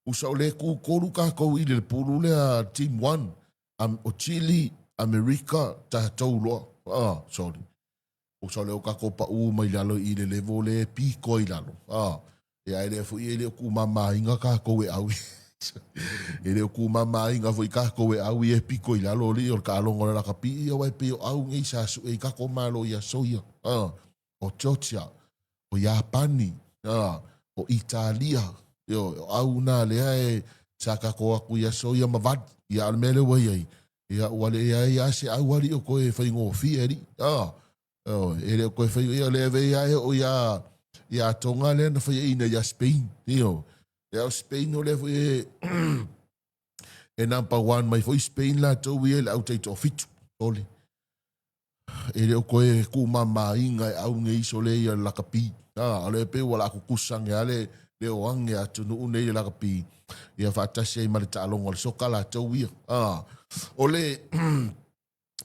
usa o le kukolu kākou i le pulu lea Team 1 o Chile, Amerika, tatou loa. Ah, sorry. Usa o lea o kākou paʻu mai lalo i le level le piko i lalo. Ah, ia e lea foi e le o kumamāiga kākou e ʻau. E le o kumamāiga foi kākou e ʻau i e piko i lalo alii o le kaaloga o le lakapi ia wai pei o ʻau nei sa suʻe i kākou malo i aso ia. Ah, o Georgia, o Iapani, ah, o Italia, ioe, o ʻau nā lea e sa kākou aku i aso ia ma wali. Ia a o le mea lea ua i ai, ia ua le ai a se ʻau alii o koe faigofie alii. Ah, ioe, e le o koe fai, ia le vei ae o ia ia Tonga lea na faiaina iā Spain, ioe. Ia o Spain o lea foi e e number one mai foi Spain latou ia i le au taitoafitu, ole. E le o koe kumamāiga e ʻau nei iso le ia le lakapi. A, o le pei ua la kukusa age a le le o age atunuu nei le lakapi. Ia faatasi ai ma le taaloga o le soka latou ia. A, o le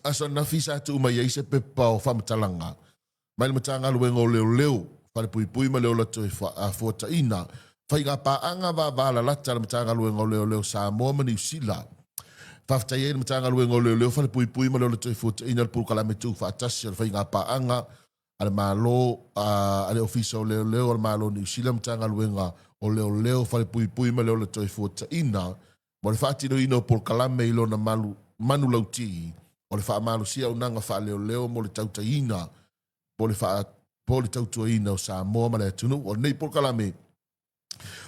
aso ananafi sa tuu mai ai se pepa o faamatalaga mai le Matagaluega o Leoleo, Falepuipui ma le Ola Toe Fuataina, faiga paaga vavalalata a le Matagaluega o Leoleo Samoa ma Niu Sila. Faafetai ai le Matagaluega o Leoleo, Falepuipui ma le Ola Toe Fuataina le Polokalame Tuufaatasi o le Faiga Paaga a le Malo a le Ofisa o Leoleo a le Malo o Niu Sila, Matagaluega o Leoleo, Falepuipui ma le Ola Toe Fuataina mo le faatinoina o polokalame i lona malu manulauti o le faamalosia auaunaga faaleoleo mo le tautaiina po le faa po le tautuaina o Samoa ma le atunuu. O lenei polokalame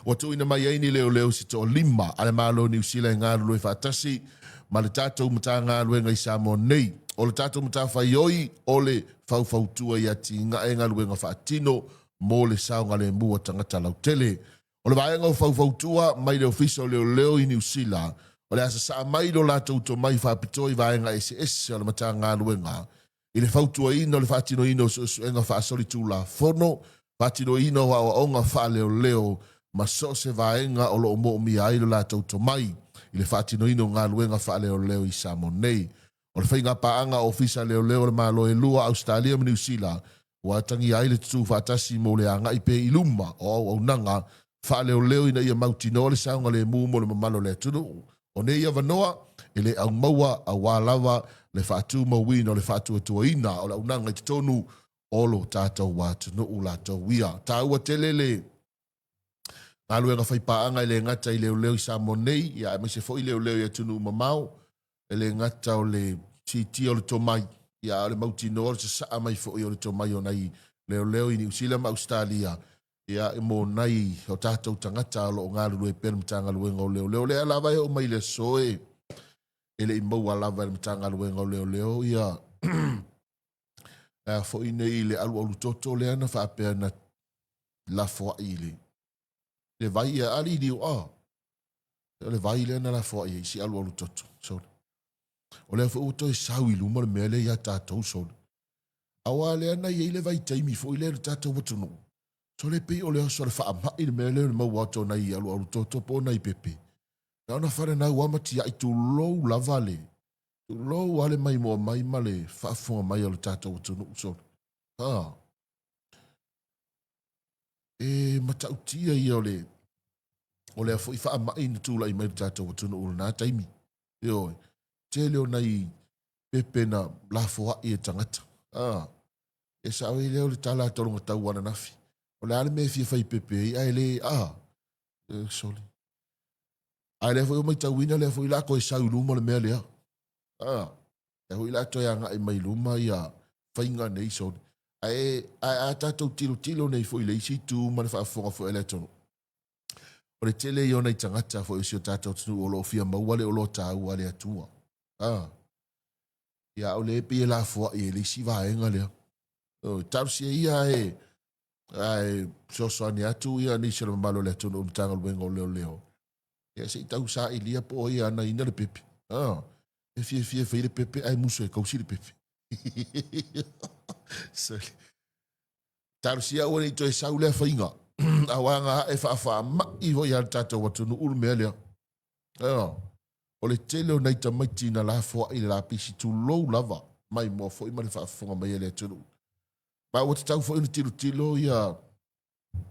ua tuuina mai ai ni leoleo se toalima a le Malo o Niu Sila e galulue faatasi ma le tatou Matagaluega i Samoa nei. O le tatou matafaioi o le faufautua i atinae galuega faatino mo le saogalemu o tagata lautele. O le vaega o faufautua mai le Ofisa o Leoleo i Niu Sila, o le a sasaa mai lo latou tomai faapitoa i vaega eseese o le Matagaluega i le fautuaina o le faatinoina o suesuega faasolitulafono, faatinoina o aoaoga faaleoleo ma so o se vaega o lo o moomia ai lo latou tomai i le faatinoina o galuega faaleoleo i Samoa nei. O le faiga paaga Ofisa Leoleo o le Malo e lua, Ausetalia ma Niu Sila, ua atagia ai le tutū faatasi mo le agai pea i luma o auaunaga faaleoleo ina ia mautinoa le saogalemu mo le mamalu o le atunuu. O nei avanoa e le aumaua aua lava le faatumauina o le faatuatuaina o le auaunaga i totonu o lo tatou atunuu latou ia. Taua tele le galuega faipaaga e le gata i leoleo i Samoa nei, ia aemaise foi leoleo i atunuu mamao, e le gata o le siitia o le tomai, ia a o le mautinoa o le sasaa mai foi o le tomai o nai leoleo i Niu Sila ma Ausetalia, ia mo nai o tatou tagata o lo o galulue pea le Matagaluega o Leoleo. Lea lava e oo mai le aso e e le i maua lava e le Matagaluega o Leoleo ia a foi nei le alualu toto lea na faapea na lafoai i le vai ia alii o O le vai lea na lafoai ai si alualu toto, sole. O lea foi ua toe sau i luma le mea lea ia tatou, sole. Aua lea na i ai le vaitaimi foi lea i le tatou atunuu, sole, pei o le oso o le faamai le mea lea o le maua atu o nai alualu toto po o nai pepe. Na ona fananau lava ma tiai tulou lava le, tulou lava le maimoa mai ma le faafofoga mai o le tatou atunuu, sole. Ha. E matautia ia o le o lea foi faamai na tulai mai le tatou atunuu i lena taimi. Ioe, tele o nai pepe na lafoai e tagata. Ah, e sao ai lea o le tala a Tologatau ananafi. O le a le mea e fia fai pepe ai, ae le, ah, sorry. Ae lea foi ua matauina lea foi la toe sau i luma le mea lea. Ah, lea foi la toe agai mai luma ia faiga nei, sorry. Ae, ae a tatou tilotilo nei foi i le isi itu ma le faafofoga foi a le atunuu. O le tele ia o nai tagata foi o si o tatou atunuu o lo o fia maua le oloa taua a le Atua. A. Ia, o lea e pei e lafoai e le isi vaega lea. O, talosia ia ae, ae fesoasoani atu ia nisi o le mamalu o le atunuu i le Matagaluega o Leoleo. Ia, se i tau sailia po o ai e anaina le pepe. A, e fiafia e fai le pepe ae musu e kausi le pepe. Sorry. Talosia aua ne i toe sau lea faiga, aua na ae faafaamai foi a le tatou atunuu le mea lea. O le tele o nai tamaiti na lafoai i le lapisi, tulou lava. maimoa foi ma le faafofoga mai a le atunuu. Ma ua tatau foi ona tilotilo ia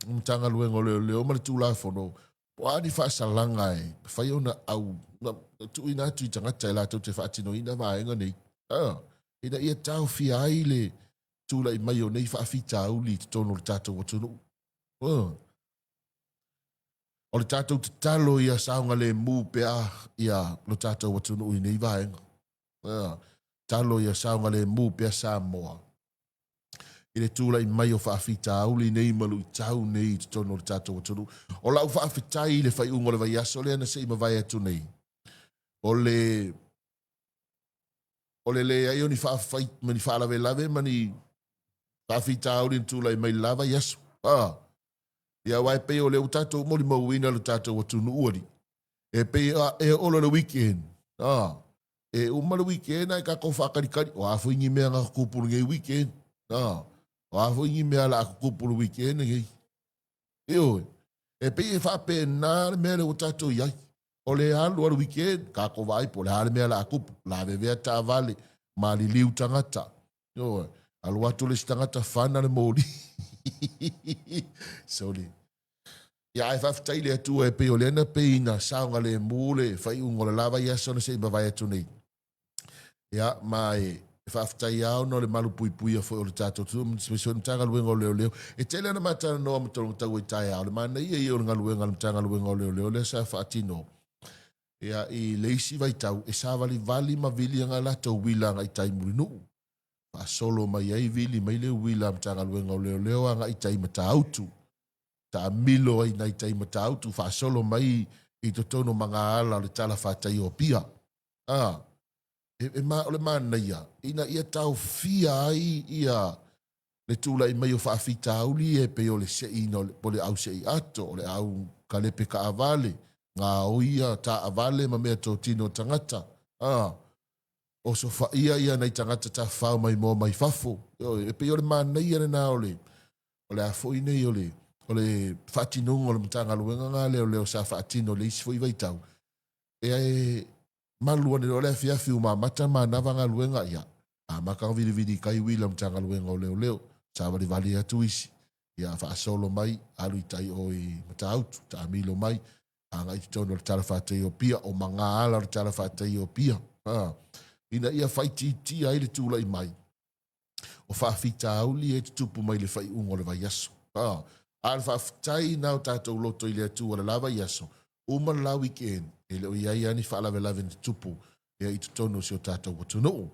Matagaluega o Leoleo ma le Tulafono po o a ni faasalaga e mafai ona au tuuina atu i tagata e latou te faatinoina vaega nei, ina ia taofia ai le tulai mai o nei faafitauli i totonu o le tatou atunuu. O le tatou tatalo ia saogalemu pea ia lo tatou atunuu i nei vaega. Tatalo ia saogalemu pea Samoa i le tulai mai o faafitauli nei ma luitau nei i totonu o le tatou atunuu. O lau faafetai i le faaiuga o le vaiaso lea na se i mavae atu nei, o le o le leai o ni faafai ma ni faalavelave ma ni faafitauli na tulai mai le la vaiaso. Ah, ia aua e pei o lea ua tatou molimauina lo tatou atunuu alii. E pei e oo loa le weekend, ah, e uma le weekend ae tatou faataritari, o a foi ni mea na tutupu i lenei weekend, ah, o a foi ni mea la tutupu i le weekend lenei. Ioe, e pei e faapena le mea lea ua tatou i ai. O le alu a le weekend, tatou vaai po o le a le mea la tupu, lavevea taavale, maliliu tagata. Ioe, alu atu le isi tagata fana le moli. Sorry. Ia ae faafetai i le Atua e pei o lea na pei na saogalemu le faaiuga o le la vaiaso na se i mavae atu nei. Ia, ma e faafetai lava ona o le malupuipuia foi o le tatou atunuu, aemaise foi le Matagaluega o Leoleo. E tele lava na matalanoa ma Tologataua i taeao, le manaia ia o le galuega a le Matagaluega o Leoleo lea sa faatino ia, i le isi vaitau e savalivali ma vili ana latou uila agai tai i Mulinuu. Faasolo mai ai vili mai le uila a Matagaluega o Leoleo agai tai i Matautu. Taamilo ai nai tai Matautu faasolo mai i totonu o magaala o le talafatai o Apia. A, e, e ma, o le manaia, ina ia taofia ai ia le tulai mai o faafitauli e pei o le seiina o le, po o le au sei ato, o le au kalepe kaavale, gaoia taavale ma mea totino o tagata. A, osofaia ia nai tagata tafafao maimoa mai fafo. E pei o le manaia lena o le, o le a foi nei o le, o le faatinoga o le Matagaluega na leoleo sa faatino i le isi foi vaitau. E malu ane loa le afiafi ua mamata manava galuega, ia, amata ona vilivili i tai uila Matagaluega o Leoleo, savalivali atu isi, ia faasolo mai, alu i tai o i Matautu, taamilo mai, agai i totonu o le talafatai o Apia, o magaala o le talafatai o Apia, ina ia faaitiitia ai le tulai mai o faafitauli e tutupu mai le faaiuga o le vaiaso. A o le faafetai na o tatou loto i le Atua i le la vaiaso, uma le la weekend, e le o i ai lava ni faalavelave na tutupu ia i totonu o si o tatou atunuu.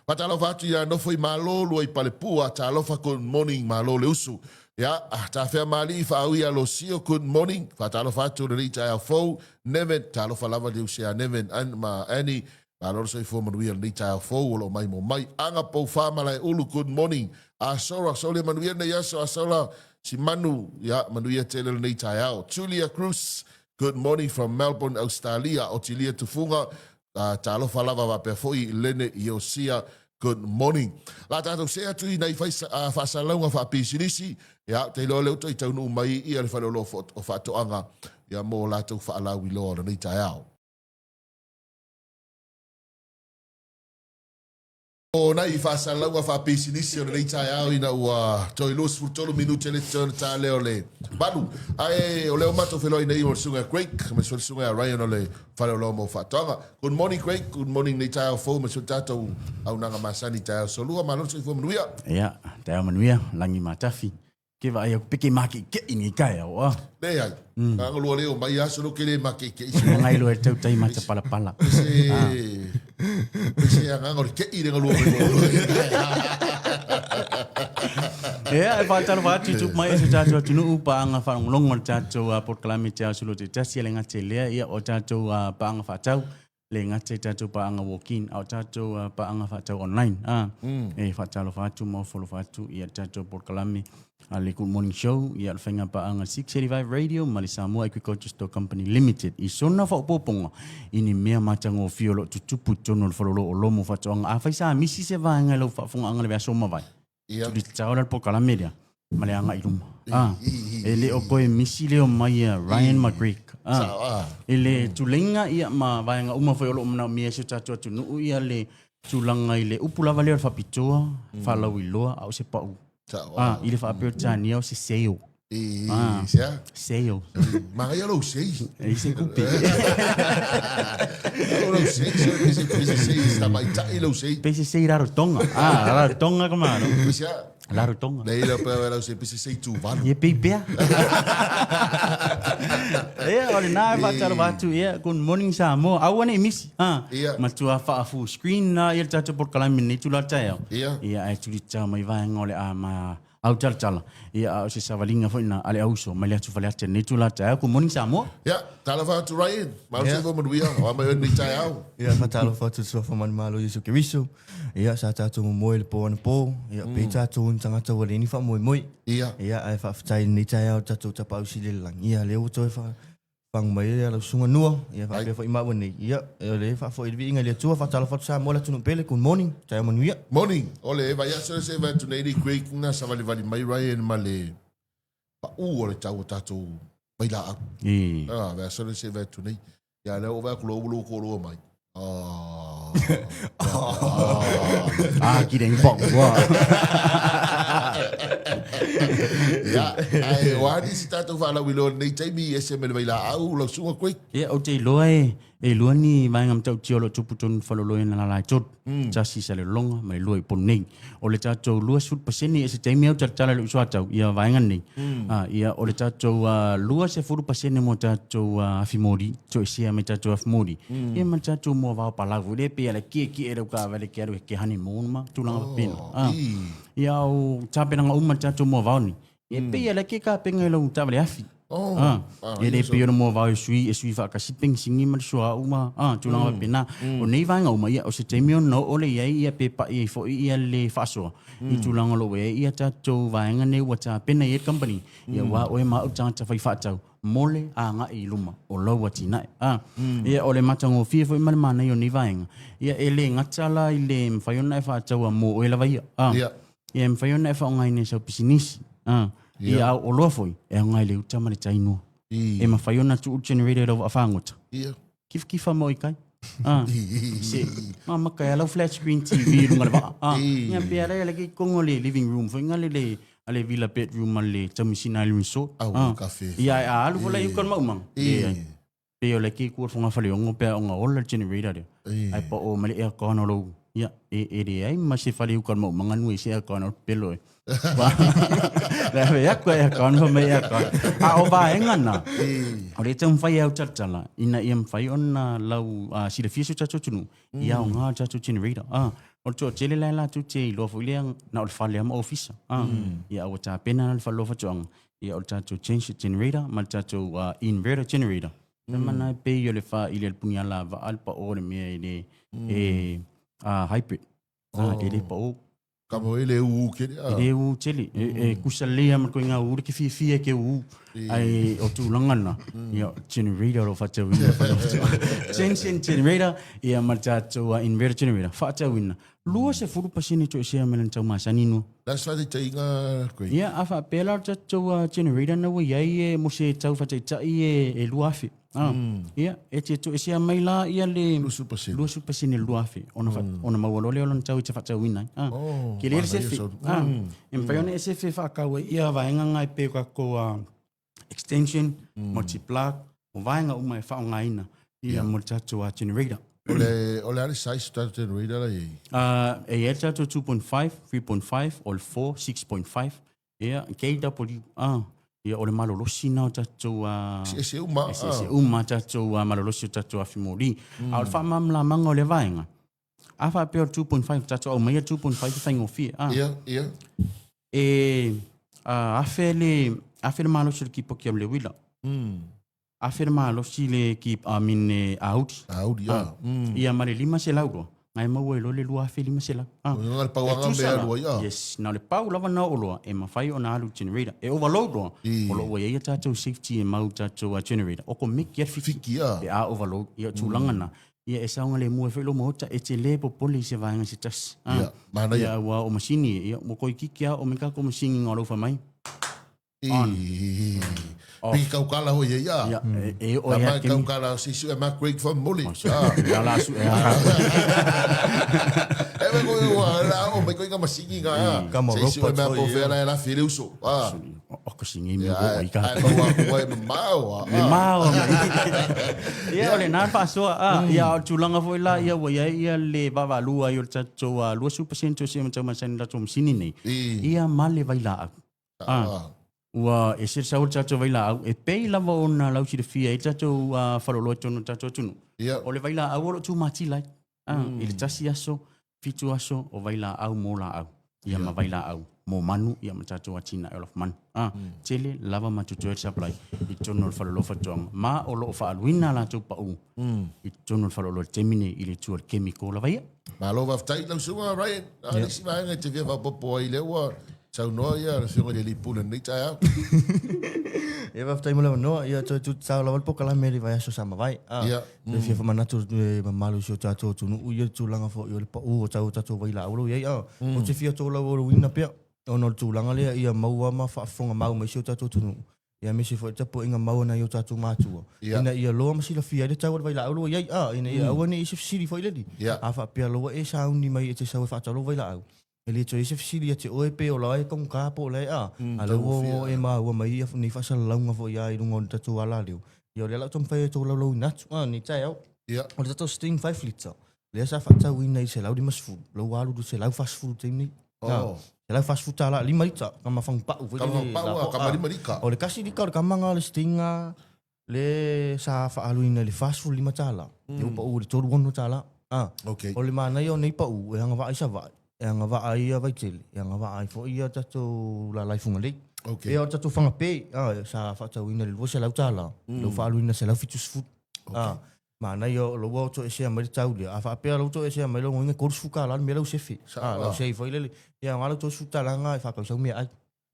Faatalofa atu ia nofo i Malo, lua i Palepua, talofa good morning, malo le usu. Ia, tafea Malii faaui ia Losio, good morning. Faatalofa atu lenei taeao fou, Nevin, talofa lava le usi ia Nevin ma Annie, malo le soifua manuia lenei taeao fou o lo o mai mo mai. Aga Poufa Malaeulu, good morning. Asora, solia manuia lenei aso, Asora, Simanu, ia, manuia tele lenei taeao. Julia Cruz, Good morning from Melbourne, Australia. Otilia Tufuga, uh, talofa lava faapea foi Lene Iosia. Good morning. La tatou see atu i nai uh, faasalalauga faapisinisi. Ia, te iloa lea ua toe taunuu mai ia le faleoloa o faatoaga ia mo latou faalauiloa o lenei taeao. O nai faasalalauga faapisinisi o lenei taeao ina ua toe 23 minute le toe ona ta lea o le valu. Ae o lea ua matou feiloai nei o le susuga ia Craig ma le susuga ia Ryan o le Fale Oloa mo Faatoaga. Good morning Craig, good morning nei taeao fou ma si o tatou auaunaga masani taeao solua. Malo le soifua manuia. Ia, taeao manuia, lagi matafi. Ke vaai aku peke makeʻikeʻi nei taeao a. Leai. Mm. Aga lua leo mai aso lo ke le makeʻikeʻi. Ngai lo e tau tai mata pala pala. Se se agaga o le keʻi le galua mai mo. Ia, e faatalofa atu i tupu mai e so tatou atunuu, paaga faalogologo o le tatou polokalame Te Ao Sulu Te Tasi, e le gata i lea, ia, o tatou paaga faatau, le gata i tatou paaga walk-in, a o tatou paaga faatau online. A, e faatalofa atu ma ofo alofa atu ia le tatou polokalame a le Good Morning Show, ia le faiga paaga 685 Radio ma le Samoa Agriculture Store Company Limited. I sona faaopoopoga i ni mea matagofie o lo o tutupu i totonu o le faleoloa o Lomo Faatoaga. Afai sa misi se vaega i lau faafofogaaga i le vaiaso ua mavae, Ia. Tuli tatao la le polokalame lea ma le agai i luma. Ah, e le o toe misi leo mai a Ryan ma Greg. Ah, e le tuleiga ia ma vaega uma foi o lo o manaomia e si o tatou atunuu ia le tulaga i le upu lava lea o le faapitoa, faalauiloa, a o se pau. Sao, Ah, i le faaperetania o se sale. I, Ah. se a? Sale. Manaia lou sei. E i se kupe. O lou sei, se pese pese sei, sa tamaitai lou sei. Pese sei Rarotonga. Ah, Rarotonga ka malo. Pese a? Rarotonga. Nei la pe lau sei pese sei Tuvalu. Ye pei pea. Ia, o lena e faatalofa atu, ia, good morning Samoa. Aua ne i misi. Ah, Ia. matua faa-full screen na ia le tatou polokalame i lenei itula taeao. Ia. Ia, ae tulitao mai vaega o le a ma autalatala. Ia, a o se savaliga foi lena a le auso mai le atu Faleata i lenei itula taeao. Good morning Samoa. Ia, talofa atu Ryan. Malo soifua manuia. O a mai oe i lenei taeao. Ia, faatalofa atu i le Suafa Manumalo o Iesu Keriso. Ia, sa tatou momoe i le pō anapo. Ia, pei tatou ni tagata ua leai ni faamoemoe. Ia. Ia, ae faafetai i lenei taeao i le tatou Tapaau Sili i le Lagi. Ia, lea ua toe faafagu mai ai lau susuga Noa. Ia, faapea foi maua nei. Ia, o lea e faafoi le viiga i le Atua. Faatalofa atu Samoa le atunuu pele. Good morning. Taeao manuia. Morning. O le vaiaso lea se i vaai atu nei le Craig na savalivali mai Ryan ma le pau o le tau o tatou vailaau. E. Ah, vaiaso lea se i vaai atu nei. Ia, lea ua vaai atu loa ua lou toalua mai. Ah. Ah, ki reng pong. Wa. Ia, ae o a nisi tatou faalauiloa i lenei taimi i ese mai le vailaau, lau susuga Craig? Ia, ou te iloa e, e lua ni vaega matautia o lo o tupu tonu i faleoloina na lala e tolu. Tasi i Salelologa ma le lua i Upolu nei. O le tatou 20% e se taimi au talatala i lou soatau ia vaega nei. Ah, ia o le tatou 20% mo tatou afi moli, toesea mai tatou afi moli. Ia ma le tatou moavao palau foi lea pei a le kiekie lau taavale ke alu e ke honeymoon ma tulaga faapena. Ah, ia o tapenaga uma le tatou moavao nei. E pei a le ke kapenga i lau taavale afi. Oh, Ah, ah, e le ia so- pei ona moavao e sui, e sui faatasi penisini ma le suauu ma, ah, tulaga faapena. O nei vaega uma, ia, o se taimi ona oo lea i ai, ia, pe pai ai foi ia le faasoa i tulaga o lo o i ai ia tatou vaega nei ua tapena i ai le company. Ia, aua oe ma au tagata fai faatau mo le agai i luma o lau atinae. Ah, ia, o le matagofie foi ma le manaia o nei vaega, ia, e le gata la i le mafai ona e faataua mo oe lava ia. Ah, Ia. Ia e mafai ona e faaaogaina i sau pisinisi. Ah, ia au oloa foi, e aoga i le uta ma le tai noa. I. E mafai ona tuu le generator i lau vaafagota. Ia. Kifakifa mo i kai. Ah, se, ma maka e lau flat screen TV i lunga le vaa. Ah, I. ia pe ala ia le ke kongo le living room foi nga le le ale villa bedroom ma le taumisina le resort. Au, Ah. kafe. Ia e a alu fola i uka le maumanga. I. Ia, Pei o le ki kua fogafaleogo pe a ona ola le generator lea. I. Ae pao mai le aircon o lou, ia, e, e leai ma se fale uka o le maumaga nui i se aircon o le pelo e. Le ave aku e aircon, fa mai aircon. A o vaega na, o le taumafai e autalatala, ina ia mafai ona lau uh, silafia si o tatou atunuu, i aoga o le tatou generator. Ah, o le toatele la e latou te iloa foi lea na o le fale lava ma ofisa. Ah, Ia, a ua tapena la le fale o faatoaga, Ia o le tatou genset generator ma le tatou uh, inverter generator. Mm. Mana e pei o le whaili le puni ala va le pa o le mea i le e hybrid. Oh. E le pa o. Ka mo e le uu kele. E le uu tele. E, e kusa lea ma koe ngā uu le ke whiawhia ke uu. Ai o tūlanga na. Ia generator o whatauina. Genset generator ia ma le tatou uh, inverter generator. Whaatauina. 20% toesea mai lana taumasani noa. La se faataitaiga koe? Ia, a faapea la o le tatou generator na ua i ai e mo se tau faataitai e 2,000. Ah, Ia, e te toesea mai la ia le 20%. 20% le 2,000 ona, fa, ona maua loa lea o lona tau e te faatauina ai. Ah, Oh, ke le le manaia sefe. sau. Ah, e mafai ona e sefe faakau ai ia vaega nga e pei o kakou extension, multi-plug, o vaega uma e faaaogaina ia mo le tatou generator. O le, o le a le size o tatou generator la i ai? E i ai le tatou 2.5, 3.5, o le 4, 6.5, ia, KW, ia, o le malolosi na o tatou Eseese uma. Eseese uma tatou malolosi o tatou afi moli. A o le faamalamalamaga o lea vaega, a faapea o le 2.5, tatou aumaia le 2.5 e faigofie. Ia, ia. E afe le, afe le malosi o le kipoki o le uila. Afe le malosi le ki, I mean, le Audi. Audi, ia. Ia ma le 500 loa. Ngai maua ai loa le 2500. Ah. O le pau anga mea alu ai, ah. Yes, na o le pau lava na oo loa, e mafai ona alu generator. E overload loa, o lo o ua i ai a tatou safety e mau tatou generator. O komeki a le fiki. Fiki, ah. Pe a overload, ia o tulaga na. Ia e saogalemu ai foi lou maota, e te le popole i se vaega se tasi. Ah. Ia, manaia. Ia, aua o masini, ia, ua koikiki a o me kako masini nga o lau fai mai. On. Off. Piki kaukala hoi e ia. Ia, e, e o Ka e mai a kemi. kaukala si su e ma Craig fa moli. Ah. Ia la su e a. mai koe i ka masini ga a. Kama Se isi oe robot mea foi, po ia. fea la e lafi e le uso. A. O ko singi mi Ia, o ae i ka. ae maua aku ai mamao a. Le mao mai. Ia o le na faasoa a. Ia o le tulaga foi la ia ua i ai ia le vaavaalua ai o le tatou 20% o se matau masani o le tatou masini nei. Ia ma le vailaau. A. Ua ese le sau o le tatou vailaau e pei lava ona lausilafia ai le tatou faleoloa i totonu o le tatou atunuu. O le vailaau o lo o tumatila ai. I le tasi aso, fitu aso o vailaau mo laau. Ia ma vailaau mo manu ia ma tatou atinae o lafumanu. Tele lava ma totoe le supply i totonu o le faleoloa faatoaga ma o lo o faaaluina a latou pau i totonu o le faleoloa i le taimi nei i le itu o le chemical lava ia. Malo faafetai lau susuga Ryan. A o le isi vaega e te fia faaopoopo ai lea ua saunoa ia le Afioga i le Alii Pule i lenei taeao. Ia faafetai mo le avanoa. Ia toe tutatao lava le polokalame i le vaiaso sa mavae. A, Ia. toe fia faamanatu le mamalu i si o tatou atunuu ia le tulaga foi o le pau o tau o tatou vailaau o lo o i ai. A, ou te fia tolaulauina pea ona o le tulaga lea ia maua ma faafofoga mau mai si o tatou atunuu Ia aemaise foi le tapuaiga mau a nai o tatou matua, ina ia loa ma silafia ai le tau o le vailaau ua i ai, a, ina ia aua ne i se fesili foi leli. A faapea loa e sauni mai e te sau e faatau lou vailaau, e le toe i ai se fesili ia te oe pe o la e taugata po o la e a, a lea ua e maua mai ia nei faasalalauga foi a i luga o le tatou alaleo. Ia o lea la ou taumafai e tolaulauina atu, a, nei taeao. O le tatou Sting 5 litre, lea sa faatauina i le 150, lea ua alu i le 140 i le taimi nei. Oh. 140 tala, lima lita, kama fangupau foi Kama lele fangupau, la ah, po- kama ah. lima lika. O le kasi lika o le kama nga le stinga le sa faaluina i le 45 tala. Mm. E pau i le 36 tala. Ah. Okay. O le manaia o nei pau, e agavaa i Savaii, e agavaa ai ia Vaitele, e agavaa ai foi ia tatou lalai Fugalei. Okay. Ia o tatou Fagapē, ah, sa faatauina i le 200 tala, mm. lea ua faaluina 170. Okay. Ah, Manaia o lou toesea mai le tau lea. A faapea lou toesea mai lou uiga 30 tala le mea lau sefe. Sao A lau a. sei foi lele. Ia nga lau 30 tala nga e whakau sau mea ai.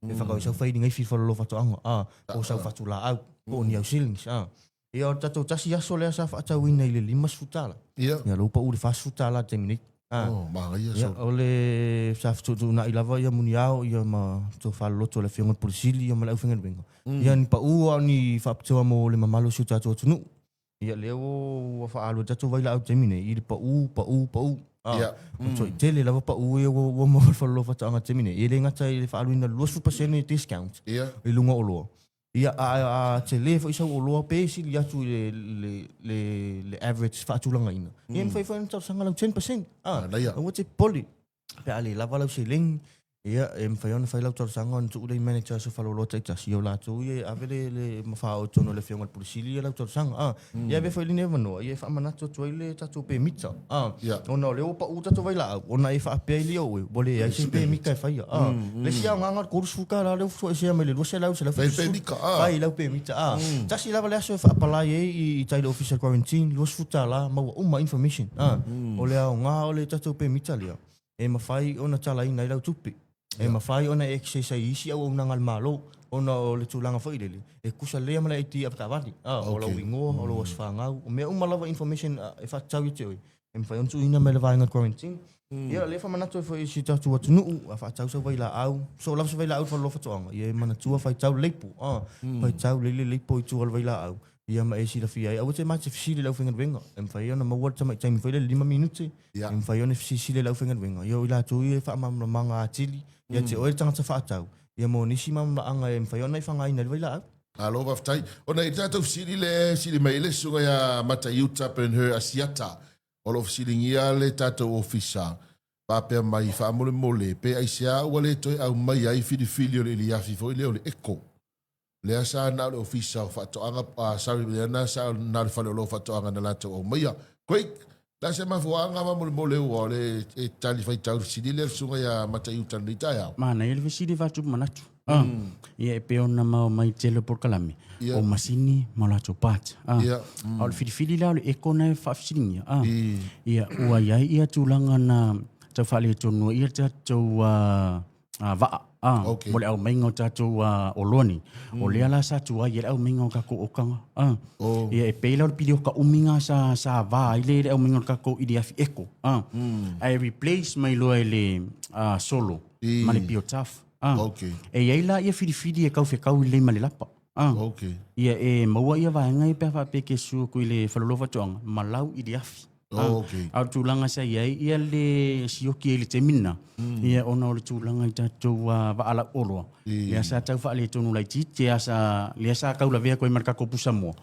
E whakau sau whairi ngai whiwha lolo whatoanga. A po sau whatu la au. Po ni au ceilings. A. Ia o tatou tasi aso lea sa whaatauina i le 50 tala. Ia. Ia lou pau le 40 tala te minute. A. Oh, manaia Ia, sau. o le sa fetuutuunai lava ia muniao ia ma tofa loloto o le Afioga i le Pule Sili ia ma le aufaigaluega. Ia ni pau a o ni faapitoa mo le mamalu o si o tatou atunuu. Ia lea ua faaalu e tatou vailaau i le taimi nei i le pau, pau, pau. Ah, Ia. mm. So, tele lava pau ia ua, ua maua le faleoloa faatoaga i le taimi nei. E le gata i le faaaluina 20% discount Ia. i luga o oloa. Ia, a, a tele foi sau oloa pe sili atu i le, le, le, le average faatulagaina. Ia, mafai foi ona talosaga lau 10%. Ah, Manaia. aua te popole. Pe a le lava lau seleni, ia, e mafai ona fai lau talosaga ona tuu lea i manager o se faleoloa taitasi, ia o latou ia e ave le, le mafao i totonu o le Afioga i le Pule Sili ia lau talosaga. A, ia avea foi lenei avanoa, ia e faamanatu atu ai le tatou pemita. A, Ia. ona o lea ua pau tatou vailaau, ona e faapea i le oe, ua leai se pemita e faia. A, le isi aogaga o le 30 tala lea ua toesea mai le 200, Fai 170. pemita, a. Fai lau pemita, a. Tasi lava le aso e faapalai ai i, i tai le ofisa o le quarantine, 20 tala, maua uma information. A, o le aoga o le tatou pemita lea, e mafai ona talaina ai lau tupe. E mafai ona e access ai i isi auaunaga a le Malo, ona o le tulaga foi lele, e tusa lelei ma le ID avetaavale. A, o lau igoa, o lou aso fanau, o mea uma lava information e faatatau ia te oe, e mafai ona tuuina mai le vaega quarantine. Ia, lea e faamanatu ai foi i si tatou atunuu, a faatau sau vailaau, so lava se vailaau i le faleoloa faatoaga, ia e manatua faitau le leipo, a, faitau lelei le leipo i tua o le vailaau, ia ma e silafia ai, aua te ma te fesili i le aufaigaluega, e mafai ona maua le tamai taimi foi lele 5 minute, e mafai ona fesilisili e le aufaigaluega, ia o i latou ia e faamalamalamaga atili ia te oe le tagata faatau, ia mo nisi malamalamaga e mafai ona e faaaogaina ai le vailaau. Malo faafetai. Ona i le tatou fesili lea e fesili mai ai le susuga ia Mataiuta Ben-Hur Asiata, o lo o fesiligia le tatou ofisa, faapea mai, faamolemole, pe aisea ua le toe aumai ai filifili o le iliafi foi lea o le Eco. Lea sa na o le Ofisa o Faatoaga, sorry, lea na sa na o le Faleoloa o Faatoaga na latou aumaia. Craig, le a se mafuaaga faamolemole ua o le e tali faitau i le fesili lea le susuga ia Mataiuta i lenei taeao? Manaia le fesili faatupu manatu. Ia e pei ona maua mai i le tele o polokalame, o masini ma o latou parts. A o le filifili la o le eco na e faafesiligia. Ia ua i ai ia tulaga na tau faaletonu ai ia tatou vaa Okay. mo le aumaiga o tatou oloa nei. O lea la sa tuai ai le aumaiga o tatou okaga. Oh. Ia e pei la o le pilioka umi ga sa sa va ai le le aumaiga o le tatou iliafi eco. Ae replace mai loa e le solo ma le biotaf. Okay. E i ai la ia filifili e kaufekau lelei ma le lapa. Okay. Ia e maua ia vaega ia pe a faapea e ke susu atu i le faleoloa faatoaga ma lau iliafi. Oh, okay. A o le tulaga sa i ai ia le sioki ai i le taimi lena, ia ona o le tulaga i tatou vaa lauoloa, lea sa tau faaletonu laitiiti, lea sa, lea sa taulavea atu ai ma le tatou pusamoa.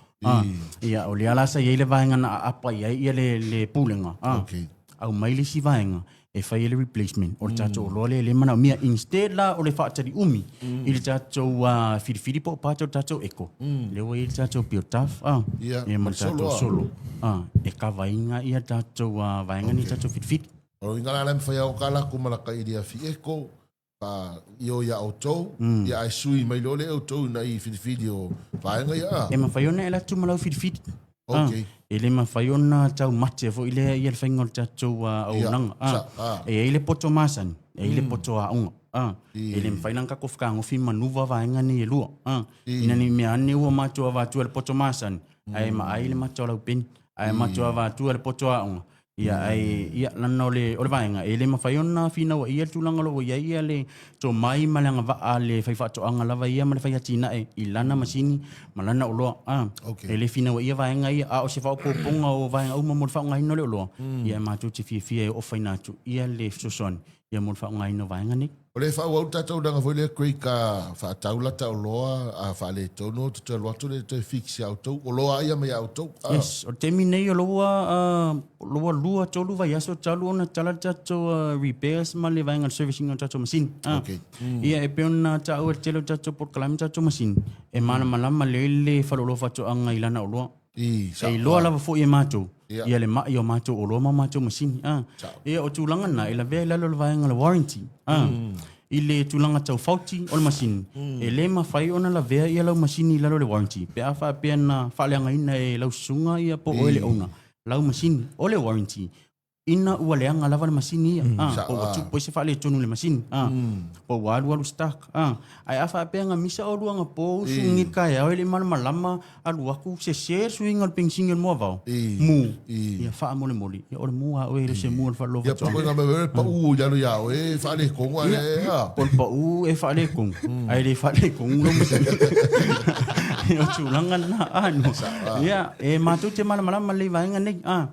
Ia, o lea la sa i ai le vaega na aapa i ai ia le, le pulega. Okay. Aumai le isi vaega e fai ai le replacement o le tatou oloa lea e le manaomia. Instead la o le faatali umi i le tatou filifili po o part o le tatou eco, lea ua i ai le tatou Biotaf ia ma le tatou solo e kava ina ia tatou vaega nei tatou filifili. O lona uiga la, la e mafai lava ona kala atu ma lata i le afi eco, fa io ia outou, ia ae sui mai loa lea e outou ina i filifili o vaega ia a. E mafai ona e alu atu ma lau filifili. E le mafai ona taumate foi lea ia le faiga o le tatou auaunaga. E i ai le poto masani, e i ai le poto aoga. E le mafai la ona tatou fetagofi manuva vaega nei e lua. Ina ne i mea ane ua matou avatua i le poto masani, ae maai le mata o lau peni. Ae matou avatua i le poto aoga, Ia, ai, ia, lana o le, o le vaega, e le mafai ona finauaia le tulaga o lo o ua i ai ia le tomai ma le agavaa a le faifaatoaga lava ia ma le faiatinae i lana masini ma lana oloa. A, Okay. e le finauaia vaega ia, a o se faaopoopoga o vaega uma mo le faaaogaina o le oloa, ia e matou te fiafia e ofaina atu ia le fesoasoani ia mo le faaaogaina o vaega nei. O le faaauau le tatou tulaga foi lea Craig a faatau lata oloa a faaletonu te toe alu atu le toe fix ia outou oloa ia mai ia outou. Yes, o le taimi nei o lo ua o lo ua lua tolu vaiaso talu ona tala le tatou repairs ma le vaega o le servicing o le tatou masini. Okay. Ia e pei ona taua e le tele o tatou polokalame tatou masini e malamalama lelei le faleoloa faatoaga i lana oloa. I, E iloa lava foi e matou ia le mai o matou oloa ma matou masini. A. Ia o tulaga na e lavea i lalo o le vaega o le warranty. A. I le tulaga tau faulty o le masini, e le mafai ona lavea ia lau masini i lalo o le warranty pe a faapea na faaleagaina e lau susuga ia po o oe le owner lau masini. O le warranty, ina ua leaga lava le masini ia, po ua tupu ai se faaletonu i le masini, po ua alualu stuck. Ae a faapea na misa oulua anapo usugi i le taeao e le i malamalama, alu atu sese le suiga o le penisini o le moavao, mu, ia faamolemole, ia o le mu a oe e le o se mu a le faaloloa Ia, faatoaga. pau mea pau i lalo ia oe e faaletonu a le a. Po o le pau e faaletonu, ae le faaletonu lau masini. O tulaga lena, a no. Ia, e matou te malamalama lelei i vaega nei, a.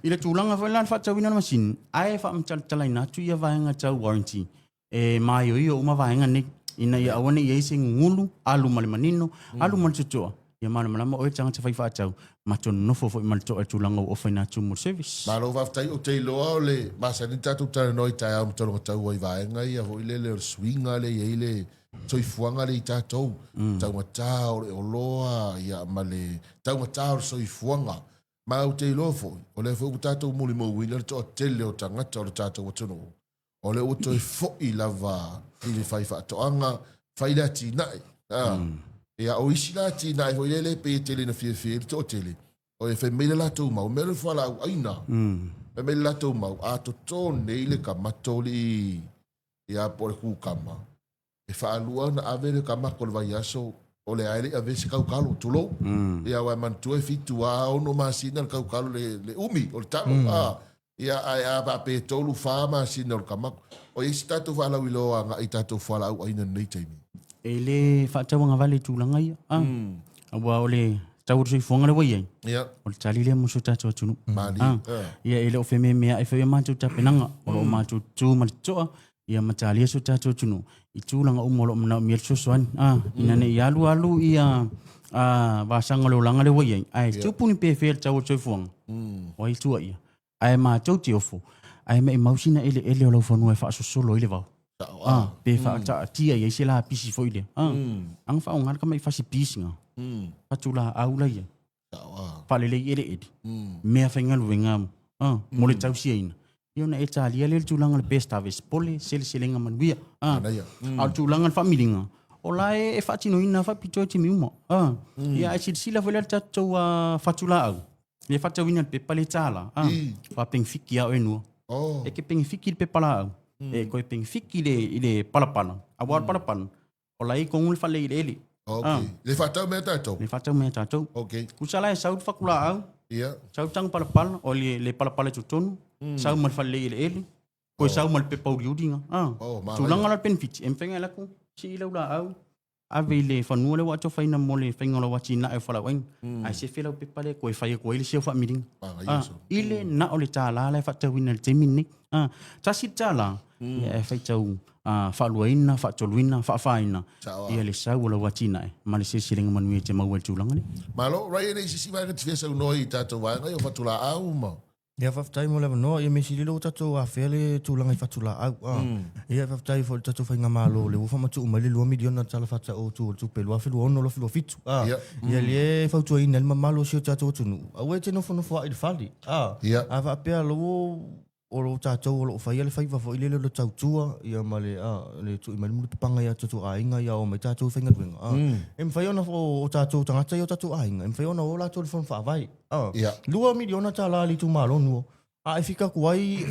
I le tulaga foi la le faatauina o le masini, ae faamatalatalaina atu ia vaega tau warranty, e maioio uma vaega nei, ina ia aua ne i i ai se gugulu, alu ma le manino, alu ma le totoa, ia malamalama oe le tagata fai faatau, ma nonofo foi ma le toa i le tulaga ua ofaina atu mo le service. Malo faafetai, ou te iloa o le masani ona tatou talanoa i taeao ma tologatau ai vaega ia foi lele o le suiga lea e i ai le soifuaga lea i tatou, taugata o le oloa ia ma le taugata o le soifuaga. Ma ou te iloa foi, o lea foi ua tatou molimauina le toatele o tagata o le tatou atunuu, o lea ua toe foi lava i le faifaatoaga, fai le atinae. Ia, o isi la atinae foi lele e pei e tele ina fiafia ai le toatele, o e fai mai le latou mau, mea le fualaau aina. Fai mai le latou mau, a toto nei le kamato alii ia po o le kukama, e faalua ona ave le kamato o le vaiaso, o lea e le i ave se kaukalo, tulou. Ia, aua e manatua e 7 a 6 masina le kaukalo le, le umi o le talo. Ia, ae a faapea e 3, 4 masina o le kamato. O i ai se tatou faalauiloa agai i tatou fualaau aina i lenei taimi? E le faatauagavale i tulaga ia. Aua o le tau o le soifuaga lea ua i ai, o le tali lea mo si o tatou atunuu. Malie. Ia, e le o fememeai foi a matou tapenaga, o lo o matou tu ma le totoa, ia matalia si o tatou atunuu i tulaga uma o lo o manaomia le fesoasoani. Ina ne i alu alu ia vasaga o le olaga lea ua i ai, ae tupu ni pefea i le tau o le soifuaga, o ai tua ia. Ae matou te ofo, ae maimau sina eleele o laufanua e faasosolo ai le vao. Pe faataatia i ai se lapisi foi lea. Aga faaaoga le tamai fasi pisi na, fatulaau la ia, faalelei eleele, mea faigaluega mo le tausiaina. Ia ona e talia lea le tulaga o le best harvest, pole seleselega manuia. A o le tulaga o le faamiliga, o la e faatinoina faapitoa i taimi uma. Ia ae silasila foi la le tatou fatulaau, le faatauina le pepa le tala, faapenifiki lava oe nua. E ke penifiki le pepa laau, e toe penifiki i le palapala, aua o le palapala, O la e i tonu le fale eleele. Ok. Le faatau mea tatou? Le faatau mea tatou. Ok. Tusa la e sau le fatulaau. Ia. Sau le tago palapala, o le, le palapala i totonu, sau ma le fale eleele, toe sau ma le pepa uliuli na. Oh, manaia. Tulaga la le penefiti, e mafai ona alu atu, sii lau laau, Ave i le fanua lea ua atofaina mo le faiga o lau atinae o fualaauaina, ae sefe lau pepa lea e toe fai atu ai le isi au faamiliga. A, i le na o le $1 la e faatauina i le taimi lenei. A, $1, ia e faitau faaluaina, faatoluina, faafaina ia le sau o lau atinae ma le seleselega manuia e te maua i le tulaga lea. Malo, Ryan, e i ai se isi vaega e te fia saunoa ai i tatou vaega ia o fatulaau ma... Ia faafetai mo le avanoa. Ia mea sili lea ua tatou afea le tulaga i fatulaau. Ah. Ia faafetai foi i le tatou faigamalo lea ua faamatuu mai le $2 miliona tala faatatau o le tupe 2026/2027. Ah. Ia. Ia lea e fautuaina ai le mamalu o si o tatou atunuu, aua e te nofonofoa'i i le fale. Ah. Ia. A faapea lou o lo tatou o lo o faia le faiva foi lele o le tautua ia ma le ah, le tui mai le mulipapaga ia tatou aiga ia o mai tatou i faigaluega. Ah. E mafai ona o tatou tagata ia o tatou aiga, e mafai ona o latou i le fono faavae. Ah, Ia. $2 miliona a le itumalo nuo. A e fika atu ai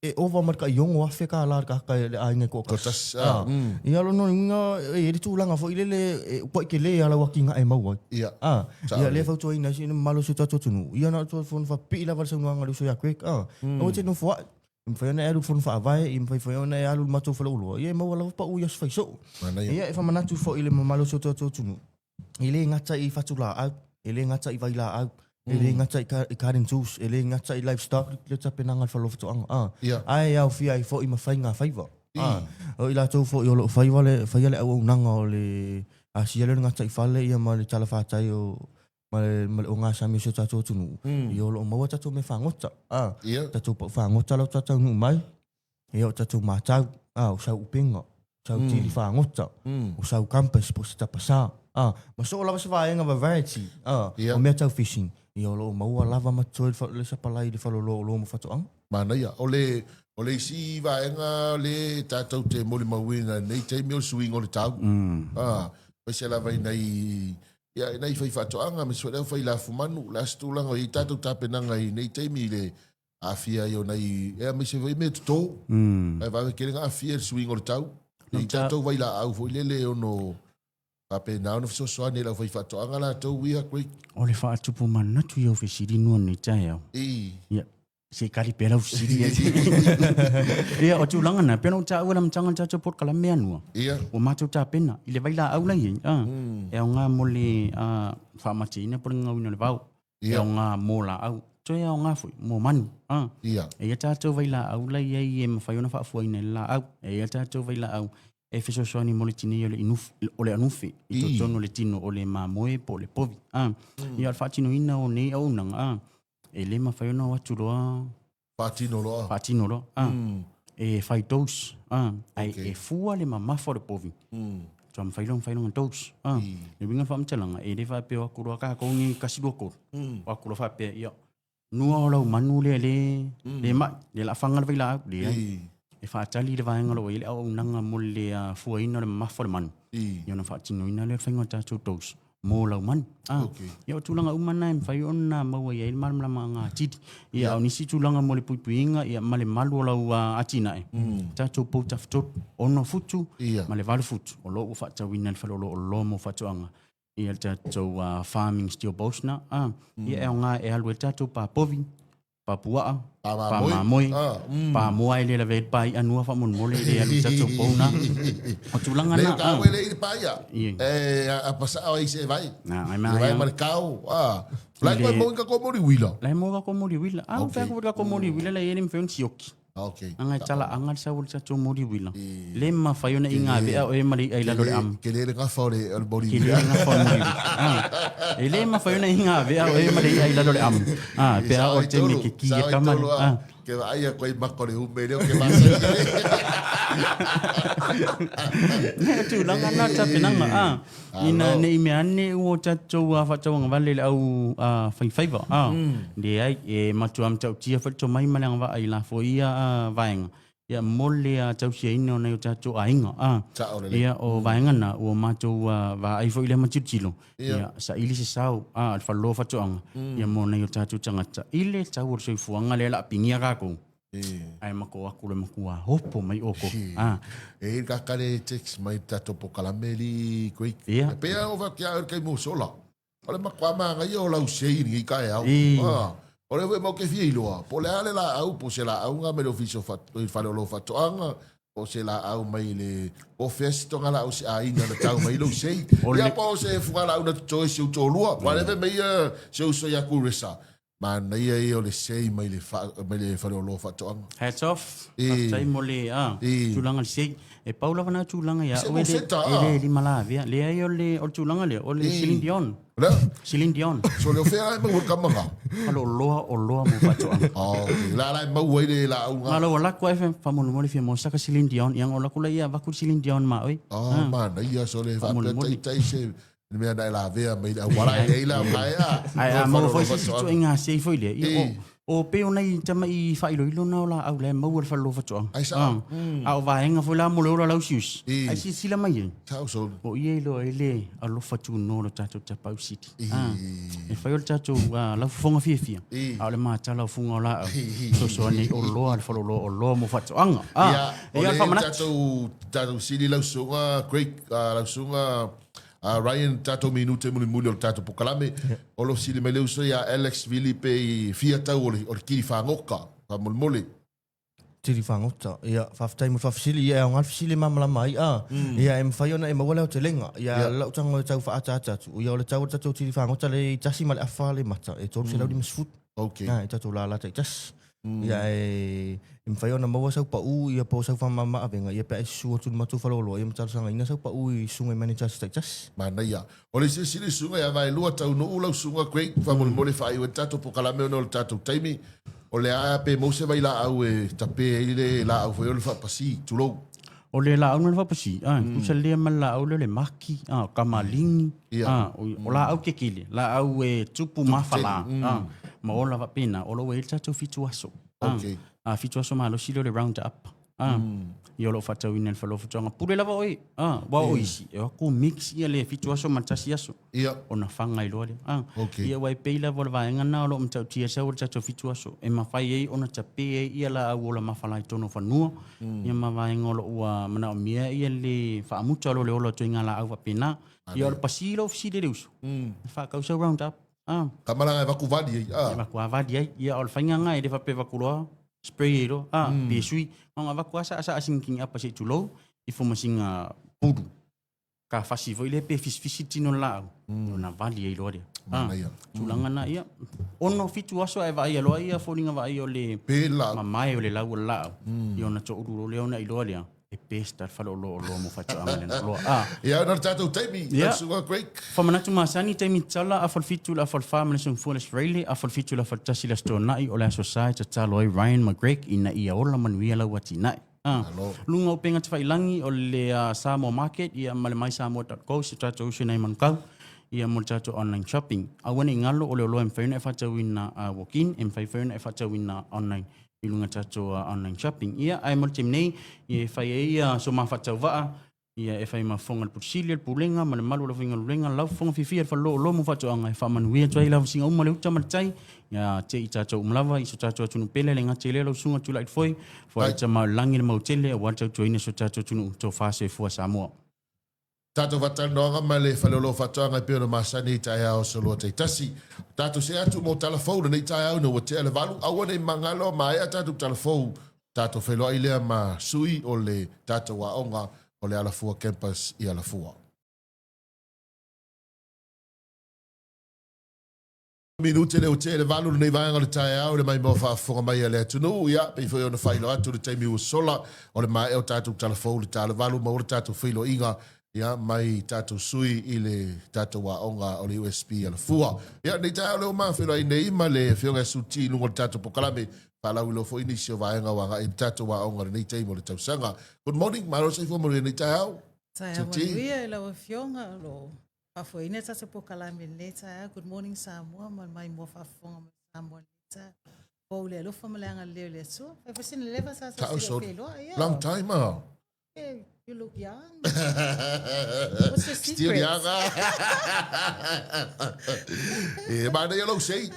e ova ma le tai $6,000 le tagata le aiga e toatasi. Toatasi, ah. Ia lona uiga e i ai le tulaga foi lele e ua'i tele a lau atinae e maua ai. Ia. Ah, Sao ia lea lelei. e fautuaina ai si mamalu o si o tatou atunuu. Ia na o le fono faapipii lava le saunoaga a le uso ia Greg. Ah, aua e te nofo a'i. E mafai ona e alu i le fono faavae, e mafai foi ona e alu i le matou faleoloa. Ia e maua lava pau i aso fai soo. Manaia. Ia e faamanatu foi i le mamalu o si o tatou atunuu. E le gata i fatulaau, e le gata i vailaau, e le gata i garden tools, e le gata i livestock le tapenaga a le faleoloa faatoaga, ae aofia ai foi ma faiga faiva. O i latou foi o lo o faiva le, faia le auaunaga o le asia lea o le gataifale ia ma le talafatai o ma le, ma le ogasami o si o tatou atunuu, ia o lo o maua tatou mea fagota, tatou pau fagota la ua taunuu mai, Ia o tatou matau, a, o sau upega, o sau tili fagota, o sau compass po o se tapasā, a, ma soo lava se vaega variety, a, o mea tau fishing, ia o lo o maua lava ma totoe le sapalai i le faleoloa o oloa mo faatoaga. Manaia. O le, o le isi vaega le tatou te molimauina i lenei taimi o le suiga o le tau. A, aemaise lava i nai, ia, i nai faifaatoaga aemaise foi le aufai lafumanu. O le a se tulaga o i ai tatou tapenaga i lenei taimi i le aafia ai o nai, e aemaise foi mea toto. Ae vave tele na aafia i le suiga o le tau. I tatou vailaau foi lele e ono faapena ona fesoasoani i le aufaifaatoaga latou ia, Craig. O le faatupu manatu ia o fesili nuan nei taeao. I. Ia, se i kali pea lau fesili. Ia, o tulaga na, pei ona ou taua i le amataga o le tatou polokalame anua. Ia. Ua matou tapena i le vailaau la i ai, e aoga mo le faamatiaina po o le gagauina o le vao. E aoga mo laau, toe aoga foi mo manu. A. Ia. E i ai tatou vailaau la i ai e mafai ona faafuaina e le laau. E i ai tatou vailaau e fesoasoani mo le tinei o le inufu, o le anufe i totonu o le tino o le mamoe po o le povi. A. Ia, o le faatinoina o nei auaunaga, a, e le mafai ona o atu loa Faatino loa. Faatino loa. A. E fai dose. A. Ae e fua le mamafa o le povi. Faatoa mafai loa ona fai lona dose. A. Le uiga o le faamatalaga, e le faapea o atu loa tatou nei tasi, lua, tolu. O atu loa faapea, ia, nua o lau manu lea le, le mai, lea o le a faga le vailaau. Leai. E faatali le vaega o lo o i ai le auaunaga mo le fuaina o le mamafa o le manu. Ia ona faatinoina lea o le faiga o le tatou dose mo lau manu. Ah, Okay. Ia o tulaga uma na e mafai ona maua i ai le malamalamaga atili. Ia, a o nisi tulaga mo le puipuiga ia, ma le malu o lau atinae, tatou pou tafatolu, 6 futu ma le 8 futu, o lo o ua faatauina e le faleoloa oloa mo faatoaga ia le tatou farming steel bolts na. Ah, Ia e aoga e alu ai le tatou pa povi, pa puaa, pa mamoe, pa moa e le lavea ai le pa i'a nua faamolemole e le alu i tatou pou na. O tulaga na. Le ka le i pa ia. E a pasa ai se vai. Na, ai ma. Vai ma le kau. Ah. Lai koe mo ka ko mori wila. Lai mo ka ko mori wila. Ah, okay. ka ko mori wila lai ele mfeon sioki. Okay. Anga tala anga le sau o le tatou moli uila. Le mafai ona i gavea oe ma le i'a i lalo o le amu. Ke le le gafa o le o le moli Ke le gafa o le moli uila. Ah. E le mafai ona i gavea oe ma le i'a i lalo o le amu. Ah, pe a o le taimi ke ki e kama le. Ah. Ke vaai a koe maka o le ume leo ke masani. Ne tulaga na tapenaga. Ah. Ina ne i mea ane ua tatou faatauagavale i le au faifaiva, leai, e matua matautia foi le tomai ma le agavaa i lafoia vaega, ia mo le tausiaina o nai o tatou aiga. Ia, o vaega na, ua matou vaai foi lea ma tilotilo, ia, saili se sao a le Faleoloa o Faatoaga, ia mo nai o tatou tagata i le tau o le soifuaga lea o le a pigia tatou. Ae matou atu le matua hopo mai oko. Ah. E ka kare text mai tatou pokalame li Greek. Yeah. E pea o va kia kai mo sola. O le makoa ma ngai o lau sei ni ka e au. Ah. O le mau ke fia iloa. Po le ale la au po se la au nga me le ofisa o fale o lo fatoanga. Po o se laau mai le po o fea se togalaau se aiga na tau mai lou sei. Ia po o se fugalaau na totoe si ou toalua. Whatever mai ia se uso ia Kuresa. Manaia ia o le sei mai le mai le faleoloa faatoaga. Hats off. Faafetai mo le tulaga le sei. E pau lava na tulaga ia oe e le limalavea. Leai o le tulaga lea o le Celine Dion. Lea? Celine Dion. So le o fea e maua le kama nga? Faleoloa oloa mo faatoaga. Oh, okay. La la e maua ai le laau nga. Malo o laku ai faamolemole fia mo saka Celine Dion. Ia o laku la ia vaku Celine Dion ma oi. Oh, manaia so le faapea taitai se le mea na e lavea mai le auala e lei la mai a. Ai a maua foi se isi ituaiga sei foi lea. Ia o pei o nai tama'i faailoilo na o laau la e maua i le faleoloa faatoaga. Ai sao. A o vaega foi la mo le ola lausiusi. Ai silasila mai ai. Sao solo. O ia e iloa ai le alofa tunoa o le tatou Tapaau City. E fai o le tatou laufofoga fiafia, a o le matala o fuga o laau. Fesoasoani ai oloa le faleoloa oloa mo faatoaga. Ia, o le tatou tatou sili lausuga Craig, lausuga Ryan, tatou minute mulimuli o le tatou pokalame. O lo sili mai le uso ia Alex Vili pe i fia tau o le kiri fāgoka, faamolemole. Tiri fagota. Ia, faafetai mo le faafesili. Ia, e aoga le fesili e malamalama ai. A, ia, e mafai ona e maua le aotelega. Ia, lau tago e tau faaataata atu. Ia, o le tau o le tatou tiri fagota lea e i ai tasi ma le afa le mata, e 350. Okay. A, i tatou lala taitasi. Ia, e, e mafai ona maua sau pau, ia, po o sau faamama avega, ia, pe a e susu atu i le matou faleoloa, ia ma talosagaina sau pau i susuga i managers taitasi. Manaia. O le silasila i susuga ia Vaelua Taunuu lau susuga Craig, faamolemole faaiu ai le tatou pokalame ona o le tatou taimi. O le a pe maua se vailaau e tape ai le laau foi o le faapasi, tulou. O le laau na le faapasi, a, tusa lea ma le laau lea o le maki, a, o kamaligi, a, o laau kekele, laau e tupu mafala, a, ma ola faapena, o lo o ua i ai le tatou fitu aso. A, a, fitu aso malosi lea o le round up. A, ia o lo o faatauina e le faleoloa Pule lava oe, a, aua o isi, e o atu mix ia le fitu aso ma le tasi aso. Ia. Ona faga ai loa lea. A, okay. Ia aua e pei lava o le vaega lena o lo o matautia sau o le tatou fitu aso, e mafai ai ona tape ai ia laau ola mafala i totonu o fanua, ia ma vaega o lo o ua manaomia ia le faamuta o lo o le ola o ituaiga laau faapena. Ia o le pasi lou fesili e le uso, e faatau sau round up. A. Ka malaga e vaku vali ai. A. E vaku a vali ai. Ia o le faiga lena e le faapea e vaku loa spray ai loa. A, pe sui. Na ona avatu lava saasaa sina kini apa se i tulou, ifo ma sina pulu. Ka fasi foi lea pe fisifisi le tino o le laau, ona vali ai loa lea. A, tulaga na, ia, ono fitu aso ae vaaia loa ia foliga vaai o le mamae o le lau o le laau, ia ona toulu loa lea ona iloa lea, e best a le faleoloa oloa mo faatoaga lena oloa. A. Ia, ona o le tatou taimi, Ia. Sugar Craig. Faamanatu masani taimi tatala, afa le fitu le afa le fa ma le aso gafua le aso Raile, afa le fitu le afa le tasi le aso Toanai, o le aso Sa e tatalo ai Ryan ma Greg ina ia ola manuia lau atinae. A. Malo. Luga o upega tafailagi o le Samoa Market ia ma le mysamoa.co se tatou uso nai Manukau ia mo le tatou online shopping. Aua ne i galo o le oloa e mafai ona e faatauina walk-in, e mafai foi ona e faatauina online i luga tatou online shopping. Ia, ae mo le taimi nei, ia e fai ai ia so ma faatauvaa, ia e fai ma fofoga le Pule Sili, le Pulega ma le malu o le aufaigaluega, lau fofoga fiafia le faleoloolo mo faatoaga e faamanuia atu ai lavasiga uma le uta ma le tai, ia te i tatou uma lava i so tatou atunuu pele, le gata i lea lau susuga Tulai Foe, foai tama o le lagi le mautele aua le tautuaina so tatou atunuu, tofa soifua Samoa. Tatou faatalanoaga ma le Faleoloa Faatoaga e pei ona masani i taeao aso Lua taitasi. Tatou see atu mo tala fou lenei taeao ina ua tea le valu, aua ne i magalo maea tatou tala fou, tatou feiloai lea ma sui o le tatou aoga o le Alafua Campus i Alafua. Minute lea ua tea i le valu lenei vaega o le taeao i le maimoa faafofoga mai a le atunuu. Ia, pei foi ona faailoa atu le taimi ua sola o le maea o tatou tala fou i le ta le valu, maua le tatou feiloaiga ia, mai tatou sui i le tatou aoga o le USP i Alafua. Ia, lenei taeao lea ua ma feiloai nei ma le Afioga ia Suti i luga o le tatou polokalame, faalauiloa foi nisi o vaega ua agai i le tatou aoga i lenei taimi o le tausaga. Good morning, malo le soifua manuia i lenei taeao. Taeao manuia i lau Afioga o lo o faafoeina le tatou polokalame i lenei taeao. Good morning Samoa ma le maimoa faafofoga mai Samoa i lenei taeao. Fou le alofa ma le agalelei o le Atua. Fai foi sina leva sa sa sila feiloa. Yeah. Long time ah. Yeah, you look young. What's your secret? Still young ah. E manaia lou sei.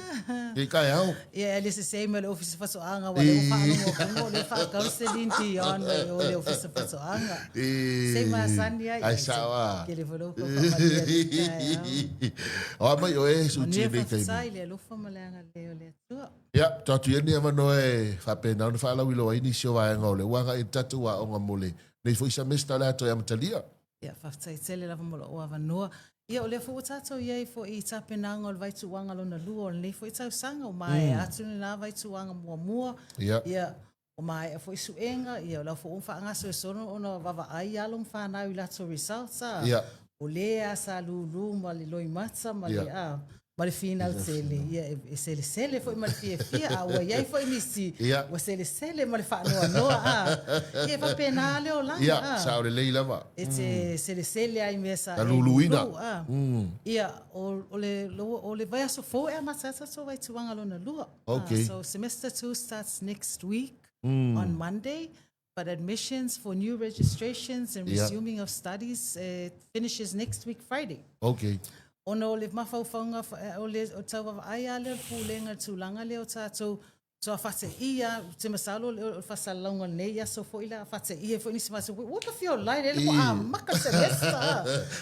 I taeao. Ia, e le sese mai le Ofisa Faatoaga, aua o lea ua faalogo atu o lea e faatau le Celine Dion mai o le Ofisa Faatoaga. Se masani ai. Ai sao a. Tele foi lou tau faamalie i lenei taeao. O a mai oe Suti i Manuia lenei taimi. faafetai i le alofa ma le agalelei o le Atua. Ia, tou atu ia lenei avanoa e faapena ona faalauiloa ai nisi o vaega o lea ua agai i le tatou aoga mo lenei foi semester o le a toe amatalia. Ia, faafetai tele lava mo lou avanoa. Ia, o lea foi ua tatou i ai foi i tapenaga o le vaituuaga lona lua o lenei foi tausaga, ua maea atu lena vaituuaga muamua. Ia. Ia, ua maea foi suega, ia, o la foi ua faagasolosolo ona vaavaai alo ma fanau i latou results, a. Ia. O lea lava sa lulu ma le loimata ma le, a, ma le finau tele, ia, e selesele foi ma le fiafia, a ua i ai foi nisi ua selesele ma le faanoanoa, a. Ia, e faapena le olaga, a. Ia, sao lelei lava. E te selesele lava i mea sa e luluina. Lulu, a. Ia, o le, o le vaiaso fou e amata ai tatou vaituaga lona lua. Okay. So, semester 2 starts next week on Monday. But admissions for new registrations and resuming of studies finishes next week Friday. Okay. Ona o le mafaufauga o le tau vaavaai lava lea o le pulega i le tulaga lea o tatou toa faateia, ou te masalo o le faasalalauga o lenei aso foi la faateia ai foi nisi matou, ua ka fia online lea ua amata le semester.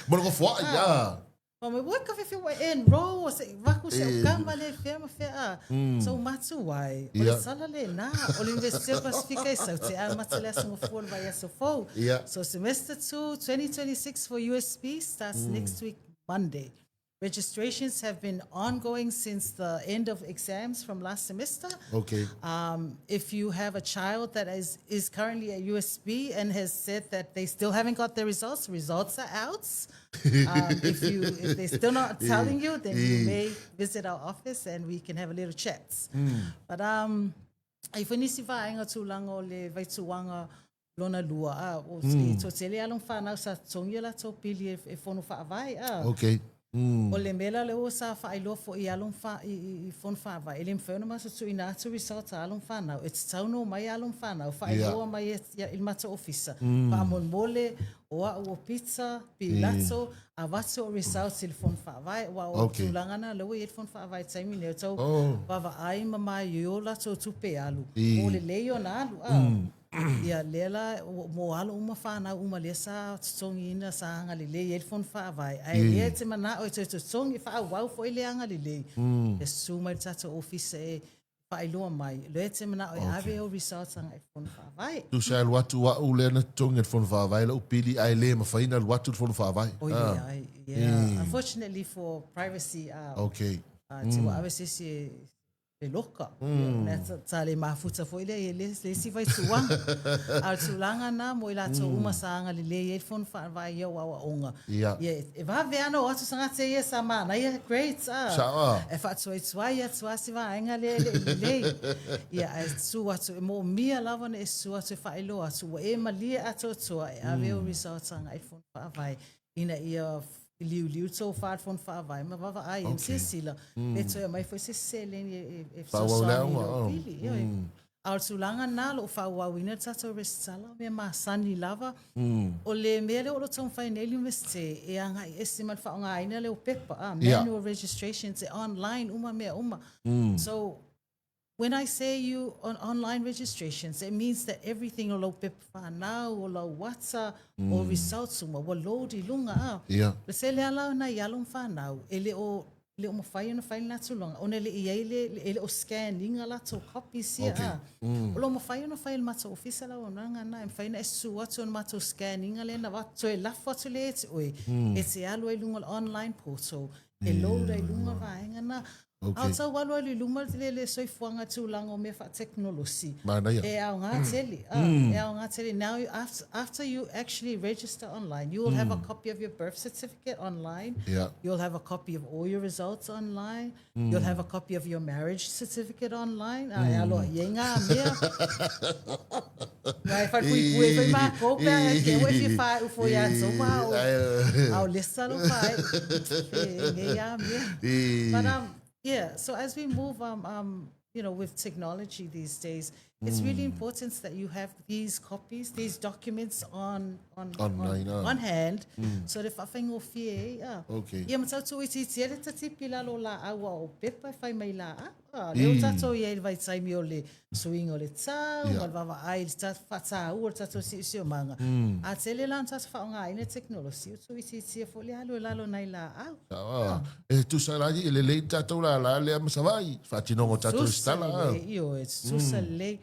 Mo le nofoai, a. Fai mai, ua ka fefe ua enroll, se i vaku se au kama le fea ma fea a. So matu ai, o le sala lena, o le Universite o le Pasifika e sau te amata le aso Gafua o le vaiaso fou. So semester 2, 2026 for USP starts next week Monday. Registrations have been ongoing since the end of exams from last semester. Okay. If you have a child that is, is currently at USP and has said that they still haven't got their results, results are out. If you if they're still not telling you, then you may visit our office and we can have a little chat. But ai foi nisi vaega tulaga o le vaituaga lona lua, a o mm. toatele alo ma fanau sa totogi o latou pili e, e fono faavae a. Okay. O le mea la lea ua sa faailoa foi i alo ma fa, i, i, i fono faavae, e le mafai ona matou tuuina atu results a alo ma fanau, e tatau ona omai alo ma fanau, faailoa mai e, i le matou ofisa, faamolemole, o au o Peter, Pilato, avatu o results i le fono faavae, aua o Okay. tulaga na lea ua i ai le fono faavae i le taimi nei, o tau Oh. vaavaai ma maioio latou tupe alu, I. o lelei ona alu, a. Ia, lea la, mo alo uma fanau uma lea sa totogiina, sa agalelei ai le fono faavae, ae lea e te manao e toe totogi, faaauau foi le agalelei, e susu mai le tatou ofisa e faailoa mai, lea e te manao e ave au results agai i le fono faavae. Tusa e alu atu au lea na totogi e le fono faavae lau pili ae le mafai ona alu atu le fono faavae. Oi leai, yeah. Unfortunately for privacy, Okay. te ua ave se isi e le loka. Mm. Sa le mafuta foi lea i le, le isi vaituaga. A o le tulaga na mo i latou uma sa agalelei ai le fono faavae i au aoaoga. Ia. Ia, e vave lava ona o atu tagata ia sa manaia grades a. Sao a. E faatuaituai atu lava si vaega lea e le i lelei. Ia, ae susu atu, e moomia lava ona e susu atu e faailoa atu, ua e malie atoatoa e ave au results agai i le fono faavae ina ia liuliu tou fa fono faavae ma vaavaai okay. silasila mm. pe toe aumai foi se seleni e, e fesoasoani i lou pili. Mm. A o le tulaga na lo o faaauauina le tatou resitala, o mea masani lava. Mm. O le mea lea o lo o taumafai nei le Universite e agai ese ma le faaaogaina lea o pepa, ah, manual yeah. registrations e online uma mea uma. Mm. So When I say you on online registrations, it means that everything o lau pepa whanau, o lau wata, mm. o results uma, ua load i lunga a. Yeah. Le se lea la na i alo whanau, e le o le o mawhai ona whai lena tulaga, ona e le i ai le, e le o scan inga latou copies ia Okay. a. Mm. O lo mawhai ona whai le matou ofisa lau auaunaga na, e mawhai na e susu atu ona matou scan inga lea na wa, toe lafo atu lea e te oe, e te alu ai lunga o le online portal, e load ai lunga vaega na. Okay. A o tau alualu i luma le, le soifuaga tulaga o mea faatekonolosi. Manaia. E aoga tele. Mm. E aoga tele. Now, you, after, after you actually register online, you will mm. have a copy of your birth certificate online. Yeah. You'll have a copy of all your results online. Mm. You'll have a copy of your marriage certificate online. Mm. Ai aloa i ngā mea. Mai whai pui pui whai mākou pea e ke ue fia whae ufo ia tō ao, ao lesa lo whae. E ngei a mea. But yeah, so as we move you know, with technology these days, It's really important that you have these copies, these documents on on Online, on, ah. on hand so le faafaigofie ai ah. Okay. Ia ma tau tuuitiitia le tatipi i lalo o laau a o pepa e fai mai laau. Ah, lea ua tatou i ai i le vaitaimi o le suiga o le tau ma le vaavaai i le faataua o le tatou siosiomaga. A tele la ona tatou faaaogaina le tekonolosi, ua tuuitiitia foi le alu i lalo o nai laau. Ah, e tusa la e lelei tatou lala lea ma Savaii, faatinoga o tatou resitala. Tutusa lelei, ioe, tutusa lelei.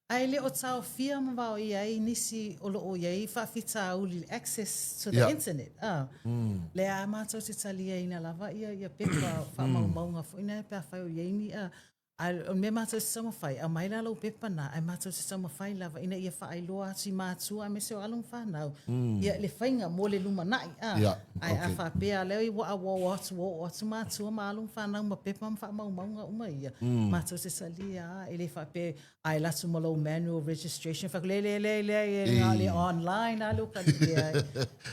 Ae le o taofia ma vaoia ai nisi o lo o i ai faafitauli i le access to the internet. Ah. Lea a matou te taliaina lava ia ia pepa faamaumauga foi na pe afai o i ai ni a A o le mea matou te taumafai, aumai la lou pepa na, ae matou te taumafai lava ina ia faailoa atu i matua aemaise o alo ma fanau, ia le faiga mo le lumanai, a. Ae a faapea lea ua o atu, ua oo atu matua ma alo ma fanau ma pepa ma faamaumauga uma ia, matou te talia lava, e le faapea a e alu atu ma lou manual registration, fai atu, leai, leai, leai, leai, na o le online lava lou talia ai.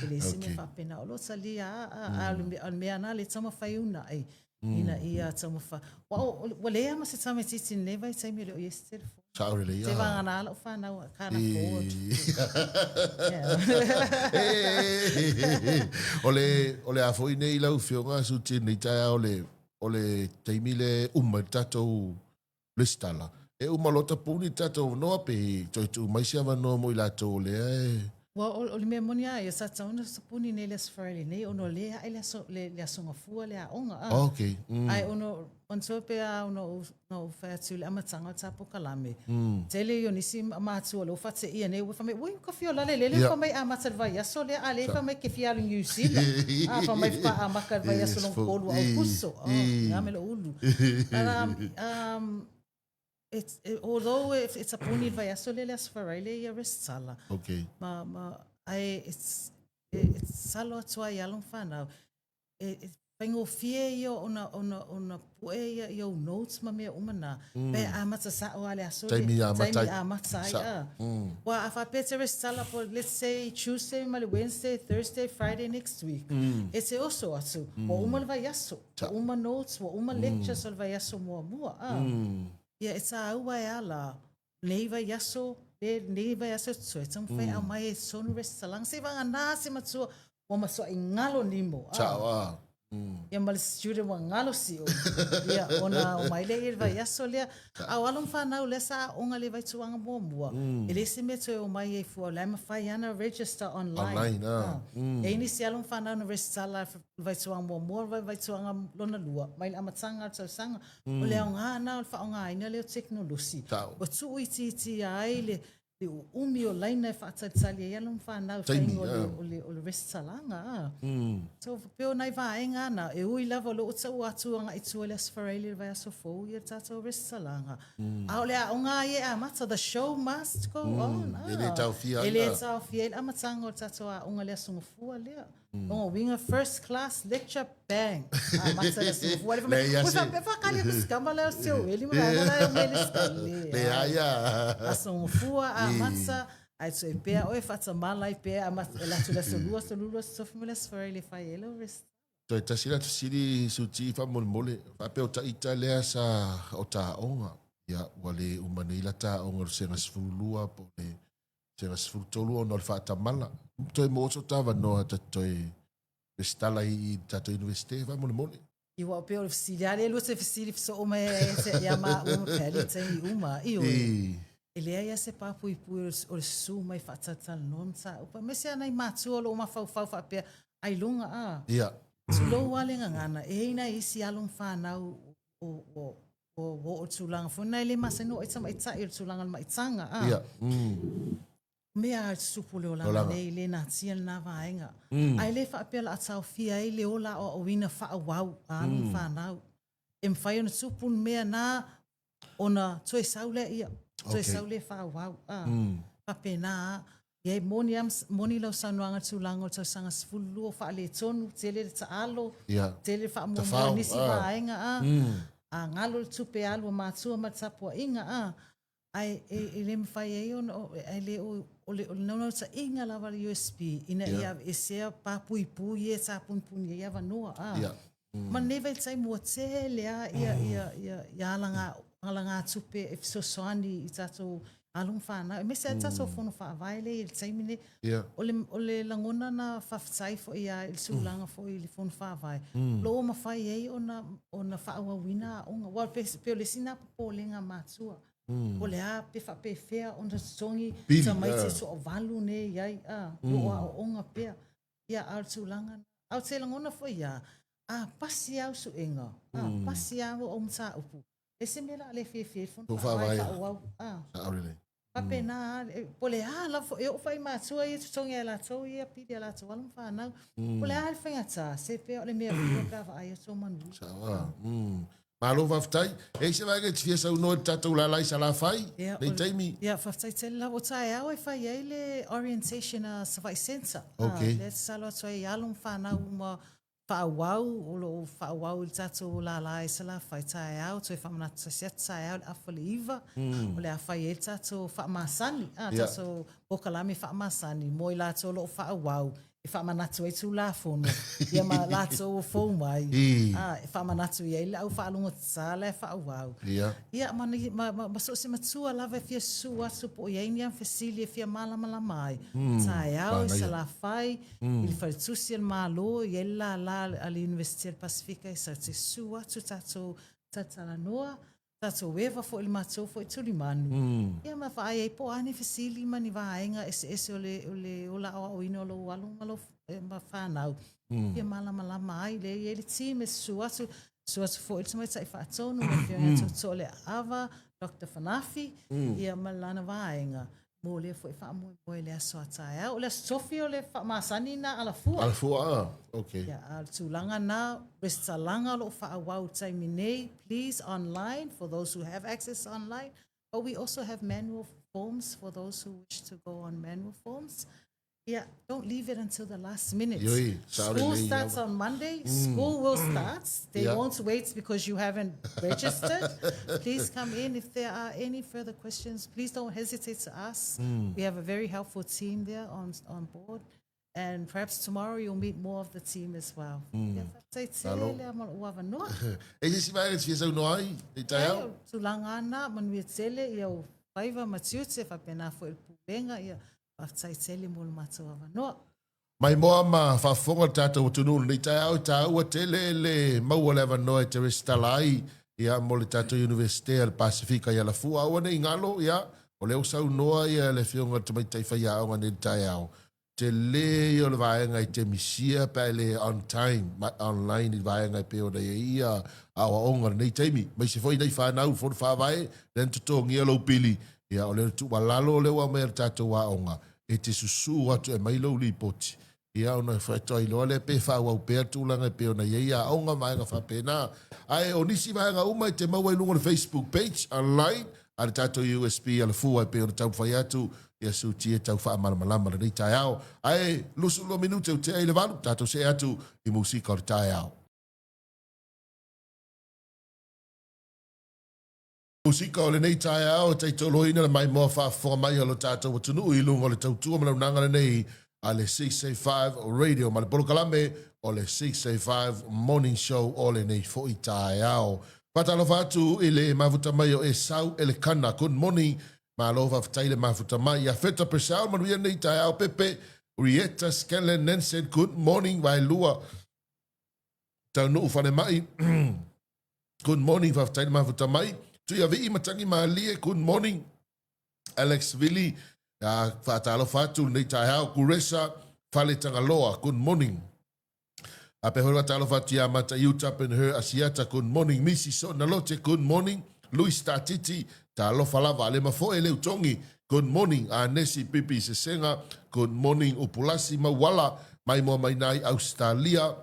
E leai se mea faapena, o lo o talia lava, a o le mea lena o lea e taumafai e uunai, ina ia taumafa. Ua leai lava ma se tamaitiiti i lenei vaitaimi e le o i ai se telefoni. Sao lelei lava. Seivagana lau fanau I can't afford. O le, o le a foi nei lau Afioga Suti i lenei taeao o le, o le taimi lea e uma ai le tatou resitala, e uma loa tapuni le tatou avanoa pe toe tuu mai se avanoa mo i latou o lea e... Ua, o le mea moni lava ia, sa tatau ona tapuni nei le Aso Faraile nei, ona o lea e ae le aso, le, le Aso Gafua le aoga. A. Oh, okay. Ae ona, manatua pe a ona ou, na ou fai atu i le amataga o le ta polokalame, tele ia o nisi matua o lea ua faateia nei, ua fai mai, ui, ua fia o lale lele, fai mai e amata i le vaiaso lea, a lea fai mai ke fia alu i New Zealand. A, fai mai faatoa amata i le vaiaso lona 3 o Aukuso. Oh, ngā me lou ulu. But, it's, it, although e tapuni i le vaiaso lea le Aso Faraile ia resitala, Okay. ma, ma, ae it's, e tatalo atu ai i alo ma fanau, e faigofie ia ona, ona, ona pue ia i ou notes ma mea uma na. Pe amata sao lava le aso le, Taimi amata ai. Taimi amata ai, a. Ua a faapea e te resitala po, let's say Tuesday ma le Wednesday, Thursday, Friday next week, e te oso atu, ua uma le vaiaso, ua uma notes, ua uma lectures o le vaiaso muamua, a. Ia e tāua e ala, Nei vaiaso, le, nei vaiaso e totoe, taumafai aumai e tonu resitalaga. Seivagana se matua ua matuai galo nimo. Ah. Sao ah. Ia ma le student ua galo sio. Ia, ona omai lea i le vaiaso lea. A o alo ma fanau lea sa aoga le vaituaga muamua, e leai se mea toe omai ai fua, o la e mafai lava ona register online. Online, ah. E i ai nisi alo ma fanau na resitala le vaituaga muamua, le vaituaga lona lua, mai le amataga o le tausaga. O le aoga lena o le faaaogaina lea o tekonolosi, ua tuuitiitia ai le uumi o laina e faatalitali ai alo ma fanau i faiga o le resitalaga. So, pei o nai vaega na, e ui lava o lea ua tau atu agai i tua i le Aso Faraile i le vaiaso fou ia le tatou resitalaga. A o le aoga lava ia e amata, the show must go on. E le taofia ai. E le taofia ai le amataga o le tatou aoga i le Aso Gafua lea. Lona uiga first class lecture bang. Amata le aso Gafua. Leai a se. Ua faakali atu si tama lea o si Oeli ma vaega la e omai le sikali. Leai a. Aso Gafua amata ae toe pea oe faatamala ai pea amata e alu atu i le aso lua, aso lulu, aso tofi ma le aso Faraile e fai ai lau resitala. Toe tasi la fesili Suti faamolemole, faapea o ta ita lea sa o ta aoga, ia ua le uma nei la ta aoga o le sega 12 po o le sega 13 ona o le faatamala. Toe maua so ta avanoa ta te toe resitala i le tatou Universite faamolemole. I ua pei o le fesili lava lea lua te fesili fesoo mai ai ia te ia maua ma Pally i taimi uma. Ioe. E leai lava se papuipui o le susu mai faatalatalanoa mataupu. Aemaise lava nai matua o lo o mafaufau faapea, ailoga a. Tulou lava le gagana, e i ai nai isi alo ma fanau o o ua oo i le tulaga foi lena e le masani ona oo i ai tamaitai o le tulaga o le maitaga a. Ia. Mea lava e tutupu le olaga nei, e le natia lena vaega. Ae le faapea o le a taofia ai le ola aoaoina faaauau a alo ma fanau. E mafai ona tupu le mea na ona toe sau lea ia, toe sau lea faaauau. A, faapena lava. Ia e moni lava, moni lau saunoaga i le tulaga o le tausaga 12 o faaletonu, tele le taalo, tele le faamuamua i nisi vaega, a, a galo le tupe alu a matua ma le tapuaiga, a, ae e le mafai ai ona, ae le o, o le naunautaiga lava a le USP ina ia aveesea papuipui ia e tapunipuni ai avanoa, a. Ma lenei vaitaimi ua tele lava ia, ia, ia, ia alaga, Palagatupe e fesoasoani i tatou alo ma fanau, aemaise lava tatou fono faavae lea e i ai i le taimi lenei. O le, o le lagona na faafetai foi lava i le tulaga foi i le fono faavae, o lo o ua mafai ai ona, ona faaauauina aoga. Aua pei, pei o le isi lena popolega a matua, po o le a, pe faapefea ona totogi tamaiti e toavalu nei e i ai, a, o lo o aooga pea. Ia, a o le tulaga lena. Ae ou te lagona foi lava, a pasi lava au suega, a pasi lava au mataupu, e ese mea o le a le fiafia ai le Fono Faavae faaauau. Faapena lava, po o le a lava foi, e oo foi i matua ia e totogi lava e latou ia pili a latou alo ma fanau. Po o le a le faigata, se pei o le mea fua pe a vaai atu o manuia. Sao lava. Malo faafetai. E i ai se vaega e te fia saunoa i le tatou lala i Salafai, nei taimi? Ia, faafetai tele lava. O taeao e fai ai le orientation a Savaii Centre. Okay. Lea e tatalo atu ai i alo ma fanau uma faaauau, o lo o faaauau i le tatou lala i Salafai, taeao, toe faamanatu tasi atu taeao i le afa le 9, o le a fai ai le tatou faamasani, tatou polokalame faamasani mo i latou o lo o faaauau e faamanatu ai Tulafono, ia ma latou o fou mai, a, e faamanatu i ai le au faalogotata la e faaauau. Ia, ma, ma, ma, ma so o se matua lava e fia susu atu po o i ai ni ana fesili e fia malamalama ai, taeao i Salafai, i le faletusi a le Malo, i ai le lala a le Iunivesite a le Pasefika e sau te susu atu tatou talatalanoa, tatou eva foi i le matou foi tulimanu, ia ma vaai ai po o a ni fesili ma ni vaega eseese o le, o le ola aoaoina o lou alo ma lou, ma fanau, fia malamalama ai. Lea e i ai le team e susu atu, susu atu foi le Tamaitai Faatonu, le Afioga ia Tootooleaava, Doctor Fanafi, ia ma lana vaega, mo lea foi faamoemoe i le aso a taeao. O le aso Tofi o le faamasani na alafua. Alafua, ah, okay. Ia, a o le tulaga na, resitalaga o lo o faaauau i le taimi nei, please online for those who have access online, but we also have manual forms for those who wish to go on manual forms. Ia, don't leave it until the last minute. Ioi, School starts on Monday, school will start. They won't wait because you haven't registered. Please come in if there are any further questions. Please don't hesitate to ask. We have a very helpful team there on, on board. And perhaps tomorrow you'll meet more of the team as well. Ia, faafetai tele lea mo lou avanoa. E se isi vaega e te fia saunoa ai i taeao? Leai, o tulaga ana, manuia tele ia o faiva ma tiute, faapena foi i le Pulega, ia, Faafetai tele mo le matou avanoa. Maimoa ma faafofoga le tatou atunuu i lenei taeao, e taua tele le maua o le avanoa e te resitala ai ia mo le tatou Iunivesite a le Pasefika i Alafua. Aua ne i galo, ia, o lea ua saunoa ia le Afioga i le Tamaitai Faiaoga nei i le taeao, tele ia o le vaega e te misia pe a e le on time, ma online i le vaega e pei ona i ai ia aoaoga i lenei taimi. Aemaise foi nai fanau i fono faavae, lea na totogia lou pili Ia, o le tuualalo lea ua aumai e le tatou aoga, e te susu atu e aumai lou lipoti, ia ona faatoa iloa lea pe faaauau pea le tulaga e pei ona i ai aoga ma vaega faapena. Ae o nisi vaega uma e te maua i luga o le Facebook page online a le tatou USB Alafua e pei ona taumafai atu ia Suti e tau faamalamalama lenei taeao. Ae 22 minute ua tea i le 8, tatou see atu i musika o le taeao. Musika o lenei taeao e taitoloina le maimoa faafofoga mai a lo tatou atunuu i luga o le tautua ma launaga lenei a le 685 Radio ma le polokalame o le 685 Morning Show o lenei foi taeao. Faatalofa atu i le mafuta mai o Esau Elekana. Good morning. Malo faafetai le mafuta mai. Ia Feta Purcell, manuia lenei taeao Pepe. Rieta Scanlan Nansen, good morning. Vaelua Taunuu Falemai. Good morning, faafetai le mafuta mai. Tuiavii Matagi Malie, good morning. Alex Vili, uh, faatalofa atu lenei taeao. Kuresa Fale Tagaloa, good morning. A pe hoi faatalofa atu ia Mata Iuta Ben Hur Asiata, good morning. Misi Sona Lote, good morning. Luis Tatiti, talofa lava. Alema Foe Leutongi, good morning. Anesi Pipi Sesega, good morning. Upulasi Mauala, maimoa mai nai Australia.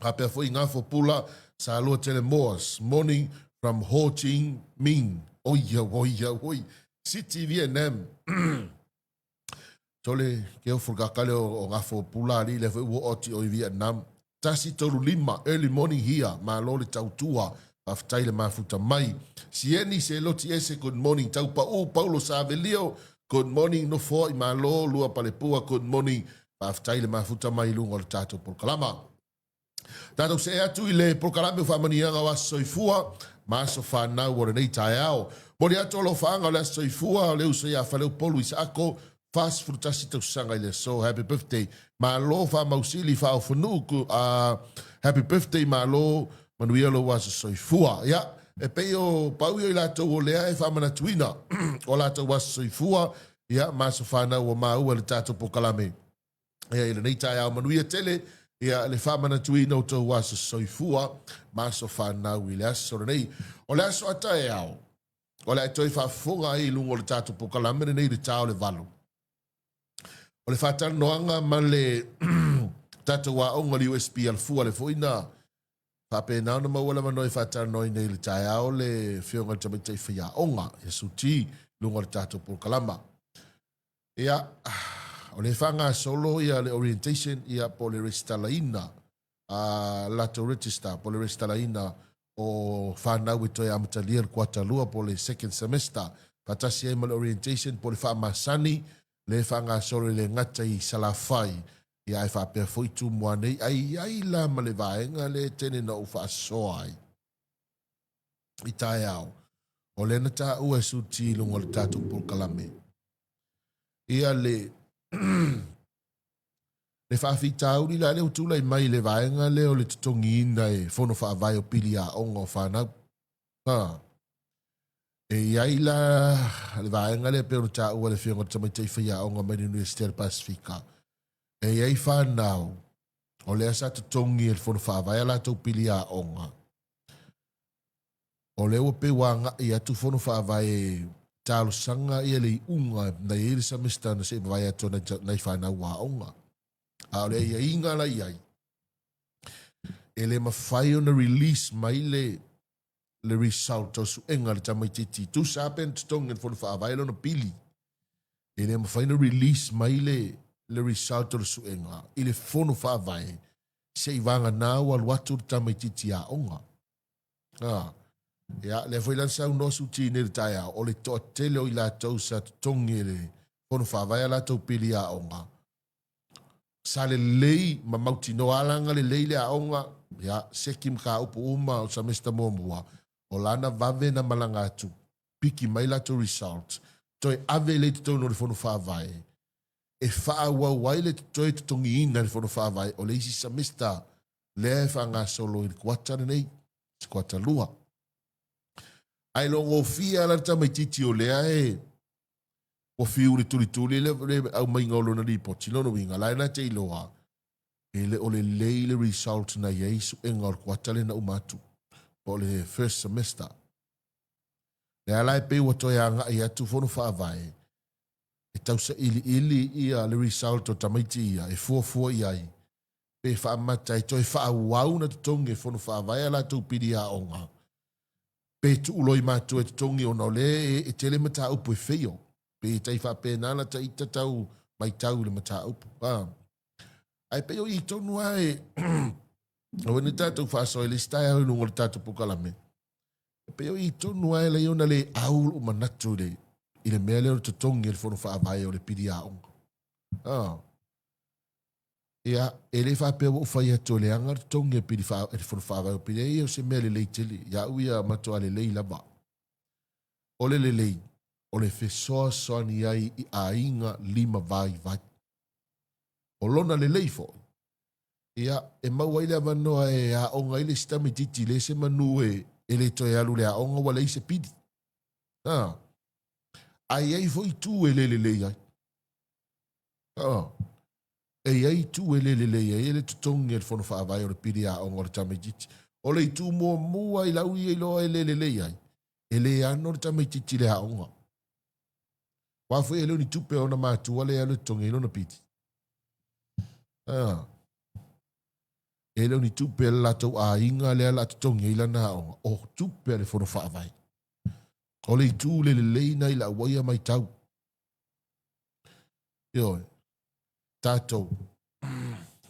Faapea foi ngā fopula sa lua tele moas, morning from Ho Chi Minh, oia, oia, oi, City Vietnam. Tole, ke ofo kakale o, o ngā fopula ali le foi ua oti o i Vietnam. 135, early morning here, malo le tautua, faafetai le mafuta mai. Sieni se loti ese, good morning, Taupa'u, Paulo Savelio, good morning, Nofoa i Malo, Lua Palepua, good morning, Faafetai le mafuta mai i luga o le tatou polokalama. Tatou see atu i le polokalame o faamanuiaga o aso soifua. ma aso fanau o lenei taeao. Momoli atu alofaaga o le Aso Soifua o le uso ia Faleupolu Isaako, 41 tausaga i le aso. Happy birthday. Malo faamausili faaofonuu ku, happy birthday malo manuia lou aso soifua. Ia, e pei o pau ia i latou o lea e faamanatuina o latou aso soifua, ia, ma aso fanau ua maua i le tatou polokalame. Ia, i lenei taeao manuia tele, ia, le faamanatuina o tou aso soifua ma aso fanau i le aso lenei. O le aso a taeao, o le a toe faafofoga ai i luga o le tatou polokalame lenei i le ta o le 8. O le faatalanoaga ma le tatou aoga o le USP Alafua le foi na faapena ona maua le avanoa e faatalanoaina i le taeao le Afioga i le Tamaitai Faiaoga ia Suti i luga o le tatou polokalama. Ia, o lea e faagasolo ia le orientation ia po o le resitalaina a latou register po o le resitalaina o fanau e toe amatalia le kuata lua po o le second semester faatasi ai ma le orientation po o le faamasani lea e faagasolo e le gata i Salafai ia ae faapea foi Tumua nei ai i ai la ma le vaega lea e tele na ou faasoa ai i taeao o lea na taua e Suti i luga o le tatou polokalame ia le Le faafitauli la lea ua tulai mai i le vaega lea o le totogiina e fono faavae o pili aoga o fanau. Ha. E i ai la le vaega lea pei ona taua e le Afioga i le Tamaitai Faiaoga mai le Iunivesite o le Pasefika. E i ai fanau o lea sa totogi e le fono faavae a latou pili aoga. O lea ua pei ua agai atu fono faavae e talosaga ia le iuga na i ai le semester na se i mavae atu ai nai fanau aoga. A o le aiaiga la i ai, e le mafai ona release mai le le result o suega a le tamaitiiti. Tusa lava pe na totogi e le fono faavae lona pili, e le mafai ona release mai le le result o le suega i le fono faavae se i vagana ua alu atu le tamaitiiti aoga. A, ia, lea foi la na saunoa Suti nei i le taeao, o le toatele o i latou sa totogi e le Fono Faavae a latou pili aoga, sa lelei ma mautinoa alaga lelei le aoga, ia, seki mataupu uma o semester muamua, o lana vave na malaga atu, piki mai latou result, toe ave lea i totonu o le Fono Faavae, e faaauau ai le toe totogiina e le Fono Faavae o le isi semester lea e faagasolo i le kuata lenei, se kuata 2. Ae logofia la le tamaitiiti o lea e ua fiu le tulituli le, le aumaiga o lona lipoti, lona uiga, la e na te iloa, e le o lelei le result na i ai suega o le kuata lea na uma atu, po o le first semester. Lea la e pei ua toe agai atu fono faavae, e tausailiili ia le result o tamaiti ia, e fuafua i ai, pe faamata e toe faaauau ona totogi e Fono Faavae a latou pili aoga, pe tuu loa i matua e totogi ona o lea e tele mataupu e fail. Pe tai faapena la ta ita tau maitau i le mataupu. A. Ae pei o i tonu lava e aua ne i tatou faasoa i le isi taeao i luga o le tatou polokalame. E pei o i tonu lava e ala ai ona le au lou manatu i le, i le mea lea o le totogi e le Fono Faavae o le pili aoga. A. Ia, e le faapea ua ou fai atu e leaga le totogi e pili faa, e le fono faavae o pili ai, o se mea lelei tele. Ia au ia matua lelei lava. O le lelei, o le fesoasoani ai i aiga lima vaivai. O lona lelei foi, ia, e maua ai le avanoa e aoga ai le isi tamaitiiti le se manu e, e le toe alu i le aoga ua leai se pili. A, ae i ai foi itu e le lelei ai. A. E i ai itu e le lelei ai le totogi e le Fono Faavae o le pili aoga o le tamaitiiti. O le itu muamua i lau ia iloa e le lelei ai, e le ano le tamaitiiti i le aoga. Aua foi e le o ni tupe a ona matua lea e alu e totogi ai lona pili. A. E le o ni tupe a le latou aiga lea o le a totogi ai lana aoga, o tupe a le Fono Faavae. O le itu le lelei na i lau ia matau. Ioe, tatou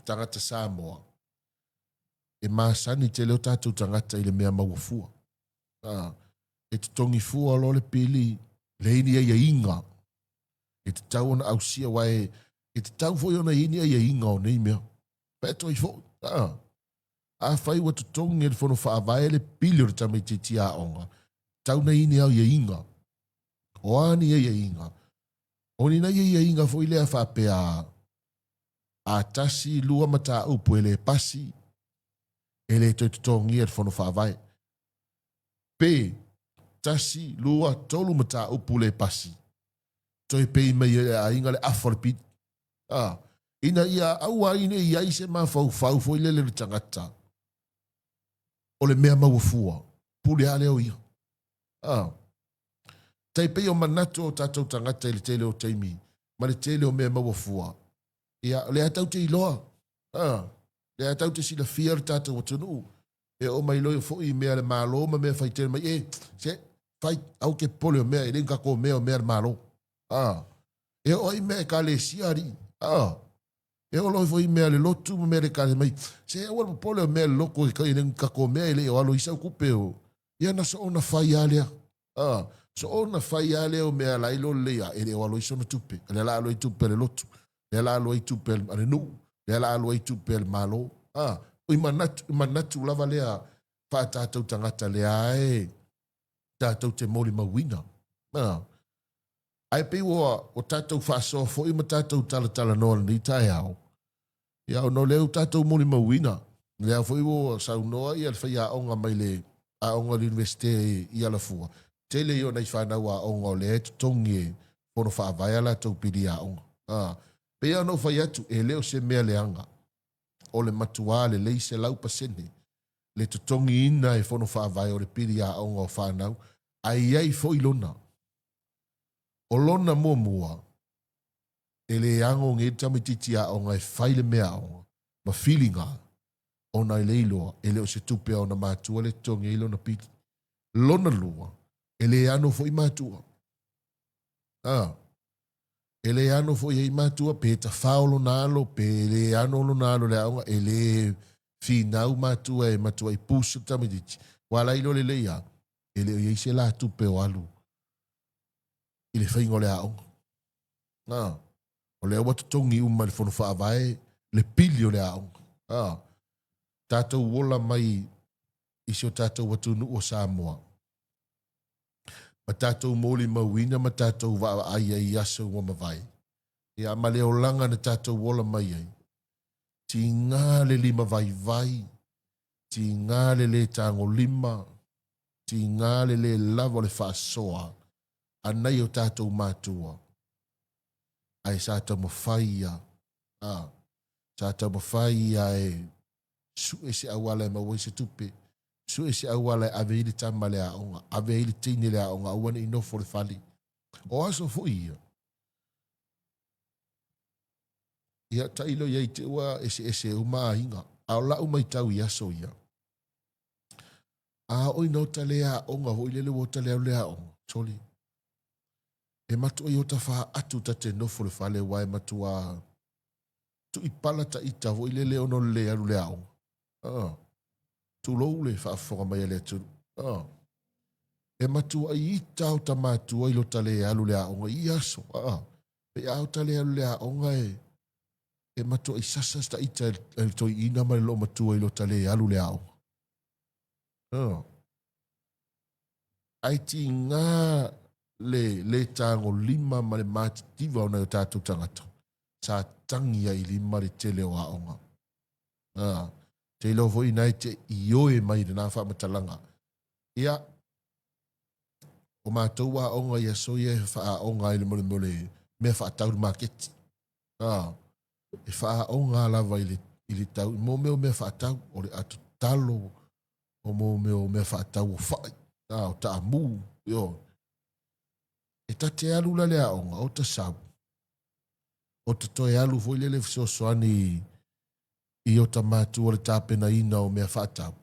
tagata Samoa, e masani tele o tatou tagata i le mea maua fua. A, e totogi fua loa le pili, leai ni aiaiga e tatau ona ausia, aua e, e tatau foi ona i ai ni aiaiga o nei mea. Fai atu ai foi. A. Afai ua totogi e le Fono Faavae le pili o le tamaitiiti aoga, tau nei ni aiaiga. O a ni aiaiga? O ni nai aiaiga foi lea faapea a tasi, lua mataupu e le pasi, e le toe totogia e le Fono Faavae. Pe tasi, lua, tolu mataupu le pasi, toe pei mai e le aiga le afa o le pili. A, ina ia aua ai ne i ai se mafaufau foi lele o le tagata, o le mea maua fua, pule lava lea o ia. A, tai pei o manatu o tatou tagata i le tele o taimi ma le tele o mea maua fua, ia, o lea tatou te iloa, a, lea tatou te silafia le tatou atunuu, e oo mai loa foi i mea a le Malo ma mea faitele mai, e, se, fai, aua te popole o mea, e le ni tatou mea o mea a le Malo. A, e oo ai mea ekalesia alii. A, e oo loa foi i mea a le lotu ma mea a le ekalesia mai, se aua le popole o mea a le lotu e le ni tatou mea e le o alo i sau tupe o, ia na soona fai lava lea. A, soona fai lava lea o mea la ilo lelei a, e le o alo ai sona tupe. O lea la alo ai tupe a le lotu, lea la alo ai tupe a le nuu, lea la alo ai tupe a le Malo. A, o i manatu, manatu lava lea faa-tatou tagata lea e tatou te molimauina. A, ae pei ua o tatou faasoa foi ma tatou talatalanoa lenei taeao, ia ona o lea ua tatou molimauina, lea foi ua saunoa ia le faiaoga mai le aoga o le Iunivesite i Alafua, tele ia o nai fanau aoga o lea e totogi e fono faavae a latou pili aoga. A, pei lava ona ou fai atu, e le o se mea leaga, o le matuā lelei 100% le totogiina e fono faavae o le pili aoga o fanau, ae i ai foi lona. O lona muamua, e le ago nei le tamaitiiti aoga e fai le mea aoga ma filiga ona e le iloa e le o se tupe a ona matua le totogi ai lona pili. Lona lua, e le ano foi matua. A, e le ano foi ai matua pe tafao lona alo, pe le ano lona alo i le aoga, e le finau matua e matuai push le tamaitiiti. Ua ala ai loa lelei a, e le o i ai se la tupe o alu i le faiga o le aoga. A, o lea ua totogi uma e le Fono Faavae le pili o le aoga. A, tatou ola mai i si o tatou atunuu o Samoa, ma tatou molimauina ma tatou vaavaai ai i aso ua mavae, ia ma le olaga na tatou ola mai ai, tiga le lima vaivai, tiga le le tagolima, tiga le le lava o le faasoa a nai o tatou matua, ae sa taumafai ia, a, sa taumafai ia e sue se auala e maua ai se tupe, sue se auala e ave ai le tama i le aoga, ave ai le teine i le aoga, aua ne i nofo i le fale. O aso foi ia, ia tailo i ai te ua eseese uma aiga, a o lau matau i aso ia, a oo ina ota le aoga foi lele ua ota le alu le aoga, sole, e matuai ota faatu ta te nofo i le fale aua e matua tui pala ta ita foi lele ona o le le alu le aoga. Ah, tulou le faafofoga mai a le atunuu. Ah, e matuai ita ota matua i lota le alu le aoga i ia aso. Ah, pe a ota le alu le aoga e e matuai sasa ta ita e le toeaina ma le loomatua i lota le alu le aoga. Ah. Ae tiga le le tagolima ma le matitiva o nai o tatou tagata sa tagi ai i lima le tele o aoga. A, te iloa foi ina e te ioe mai i lena faamatalaga. Ia, o matou aoga i aso ia e faaaoga ai le molemole mea faatau i le maketi. A, e faaaoga lava i le, i le tau, mo mea o mea faatau, o le ato talo, o mo mea o mea faatau o fai, a, o taamu, ioe. E ta te alu la le aoga, o ta sau, o ta toe alu foi lele fesoasoani i o ta matua le tapenaina o mea faatau.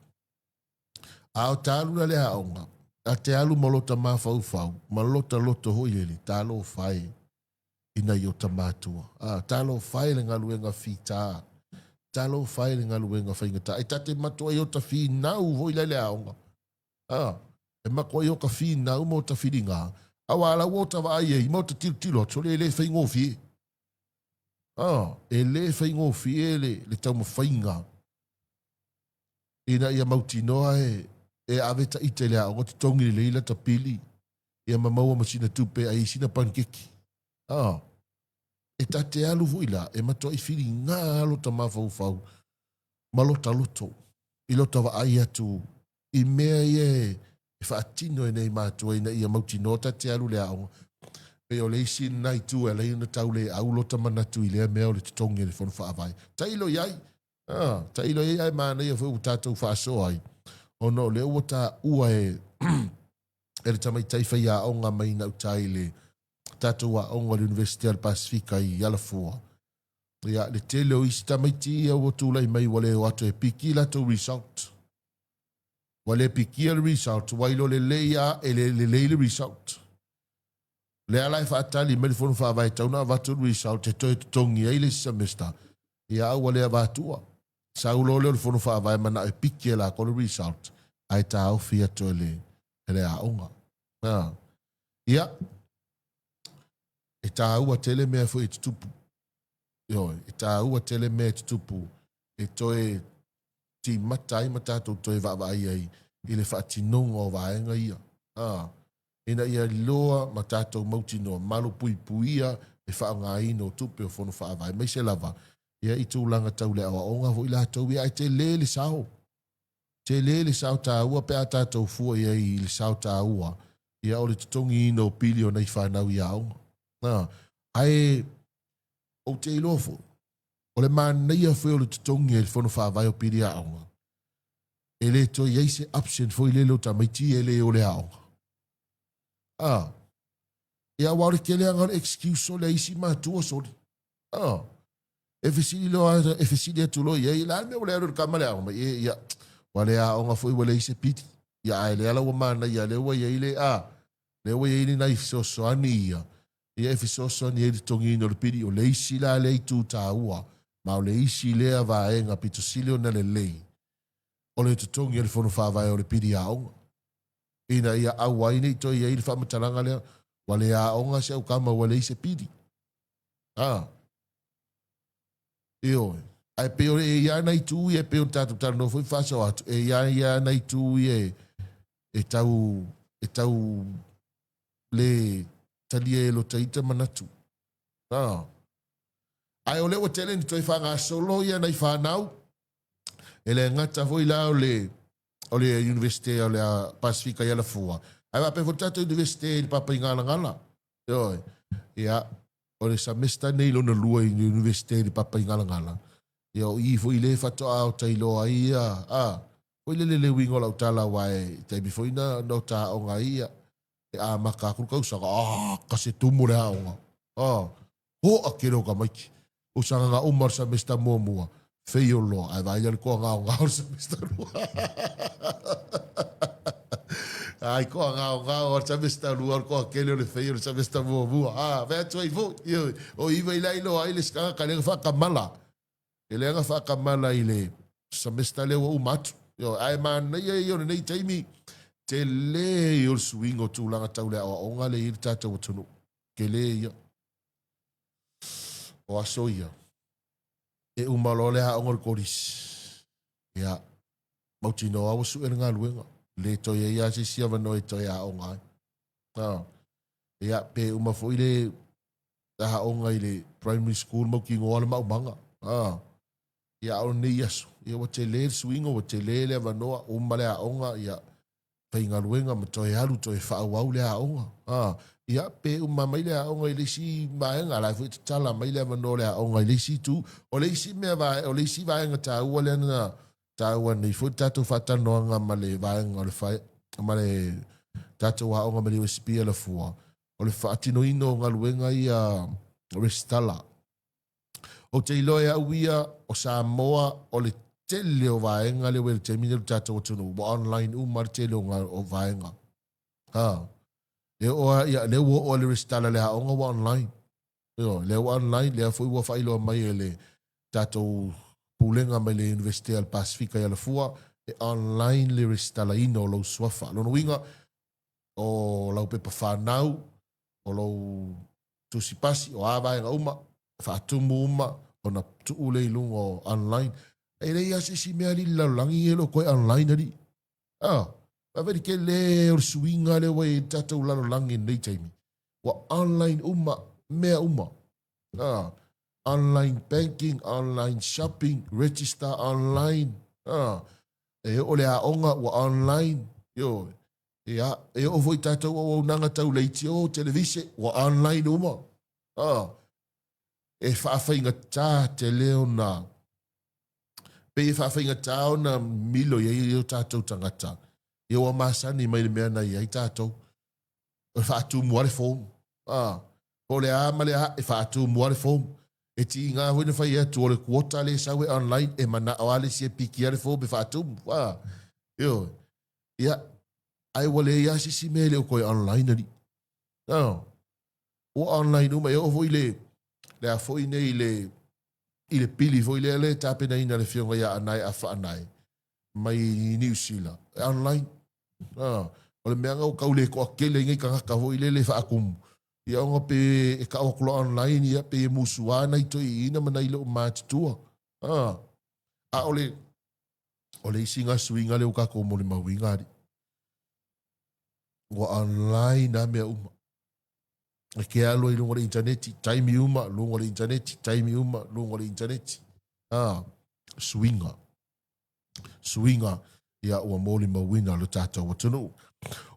A o ta alu la le aoga, a te alu ma lota mafaufau, ma lota loto foi lele, talofa e i nai o ta matua. A, talofa e le galuega fita, talofa e le galuega faigata. E ta te matuai o ta finau foi la i le aoga. A, e matuai o ta finau ma o ta filiga, aua la ua o ta vaai ai ma o ta tilotilo atu, sole e le faigofie. A, e le faigofie le, le taumafaiga. Ina ia mautinoa e, e ave ta ita i le aoga totogi lelei lata pili, ia ma maua ma sina tupe e ai sina panikeki. A, e ta te alu foi la, e matuai filiga lota mafaufau ma lota loto i lota vaai atu i mea ia e faatino e nei matua ina ia mautinoa ta te alu i le aoga. Pei o le isi lena itu e ala ai ona tau le au lota manatu i lea mea o le totogi e le Fono Faavae. Tailo i ai, a, tailo i ai ae manaia foi ua tatou faasoa ai, ona o lea ua taua e e le tamaitai faiaoga mai gauta i le tatou aoga o le Iunivesite a le Pasefika i Alafua. Ia, le tele o isi tamaiti ia ua tulai mai ua le o atu e piki latou result. Ua le pikia le result, ua iloa lelei lava e le lelei le result. O lea la e faatali mai le Fono Faavae e tatau ona avatu le result e toe totogi ai le isi semester, ia a ua le avatua. Sau loa lea o le Fono Faavae manao e piki e latou le result ae taofi atu e le, e le aoga. A. Ia, e taua tele mea foi e tutupu. Ioe, e taua tele mea e tutupu e toe timata ai ma tatou toe vaavaai ai i le faatinoga o vaega ia. A, ina ia iloa ma tatou mautinoa malupuipuia le faaaogaina o tupe o Fono Faavae, aemaise lava ia i tulaga tau le aoaoga foi latou ia, ae tele le sao. Tele le sao taua pe a tatou fua i ai i le sao taua ia o le totogiina o pili o nai fanau i aoga. A, ae ou te iloa foi, o le manaia foi o le totogi e le Fono Faavae o pili aoga, e le toe i ai se option foi lele o tamaiti ia e le o le aoga. A, ia aua o le keleaga o le excuse o le isi matua soli. A, e fesili loa, e fesili atu loa i ai, la le mea ua le alu le kama le aoga mai, e, ia, ua le aoga foi ua leai se pili. Ia, ae lea la ua manaia, lea ua i ai le, a, lea ua i ai ni nai fesoasoani ia, ia e fesoasoani ai le totogiina o le pili. O le isi la lea itu taua, ma o le isi lea vaega pito sili ona lelei, o le totogi o le Fono Faavae o le pili aoga, ina ia aua ai ne i toe i ai le faamatalaga lea, ua le aoga si au kama ua leai se pili. A. Ioe. Ae pei o le, e i ai nai itu ia e pei ona tatou talanoa foi ma faasoa atu, e i ai lava nai itu ia e, e tau, e tau le talia e lota ita manatu. A. Ae o lea ua tele ni toe faagasolo ia nai fanau, e le gata foi la o le, o le Iunivesite o le Pasefika i Alafua, ae faapea foi le tatou Iunivesite i le Papaigalagala. Ioe. Ia, o le semester nei lona lua i le Iunivesite i le Papaigalagala, ia o i foi le faatoa ota iloa ai ia, a, foi lele le uiga o lau tala aua e taimi foi na, na ota aoga ai ia, e amata atu le tausaga, a, ka se tumu le aoga. A, Hoa tele o tamaiti. O sagaga uma o le semester muamua, feio loa, ae vaai le toagaogao o le semester lua. Ai toagaogao o le semester lua, o le toatele o le feio o le semester muamua. Ah, fai atu ai foi, ioe, o iva i la iloa ai le tagata lea na faatamala. E lea na faatamala i le semester lea ua uma atu. Ioe, ae manaia ia o lenei taimi, tele ia o le suiga o tulaga tau le aoaoga lea i ai le tatou atunuu. Tele ia. O aso ia, e uma loa le aoga o le kolisi, ia, mautinoa ua sue le galuega, le toe i ai lava se isi avanoa e toe aoga ai. A, ia, pe uma foi le aoga i le primary school, mautinoa le maumaga. A, ia, a o lenei aso, ia ua tele le suiga, ua tele le avanoa, uma le aoga, ia, faigaluega ma toe alu toe faaauau le aoga. A, ia, pe uma mai le aoga i le isi vaega, a la e foi e tatala mai le avanoa o le aoga i le isi itu. O le isi mea, o le isi vaega taua lea na taua nei foi le tatou faatalanoaga ma le vaega o le fai, ma le tatou aoga ma le USP i Alafua, o le faatinoina o galuega ia resitala. Ou te iloa e au ia o Samoa o le tele o vaega lea ua i le taimi nei o le tatou atunuu ua online uma le tele o, o vaega. Ha. E oo a, ia, lea ua oo le resitala le aoga ua online. Ioe, lea ua online, lea foi ua faailoa mai e le tatou pulega mai le Iunivesite a le Pasefika i Alafua, e online le resitalaina o lou suafa. Lona uiga, o lau pepa whanau, o lou tusi pasi, o a vaega uma, faatumu uma, ona tuu lea i luga o online. E leai lava se isi mea alii i le lalolagi e le o toe online alii. Ah, vaavaai i le tele o le suiga lea ua i ai le tatou lalolagi i lenei taimi. Ua online uma mea uma. Ah, online banking, online shopping, register online. Ah, e oo le aoga ua online. Ioe. Ia, e oo foi tatou auaunaga tau leitio, televise, ua online uma. Ah, e faafaigata tele ona pei e faafaigata ona milo i ai o tatou tagata. Ia ua masani mai le mea na i ai tatou. E faatumu lava le form. Ah, po o le a ma le a, e faatumu lava le form. E tiga foi na fai atu o le quota lea e sau e online, e manao lava le isi e piki lava le form e faatumu. Ah, ioe. Ia, ae ua leai lava se isi mea e le o toe online alii. Ah, ua online uma, e oo foi le, le a foi nei le, i le pili foi lea le tapenaina e le Afioga ia Anae Afaanae mai Niu Sila, e online. Ah, o le mea na ua tau le toatele ai nei tagata foi lele e faatumu, ia ona pe e tau atu loa online, ia pei e musua nai toeaiina ma nai lou matutua. Ah, a o le, o le isi na suiga lea ua tatou molimauina alii. Ua online lava mea uma. E ke alu ai i luga o le initaneti, taimi uma, luga o le initaneti, taimi uma, luga o le initaneti. Ah, suiga. Suiga, ia ua molimauina lo tatou atunuu.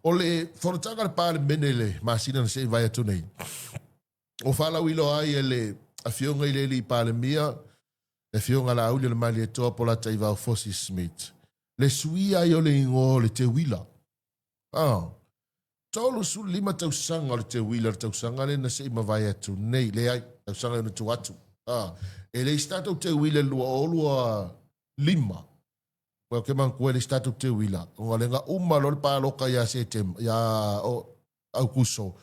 O le fonotaga a le Palemene i le masina na se i vae atu nei, ua faalauiloa ai e le Afioga i le Alii Palemia, le Afioga Laauli o le Malietoa Polataivao Fosi Smith, le suia ai o le igoa o le Teuila. Ah, 35 tausaga o le Teuila, le tausaga lea na se i mavae atu nei, leai, tausaga e ono tua atu. Ah, e leai se tatou Teuila i le 2025. Ou te manatua e leai se tatou Teuila, ona o lea na uma loa le palota ia Setema, ia Aukuso,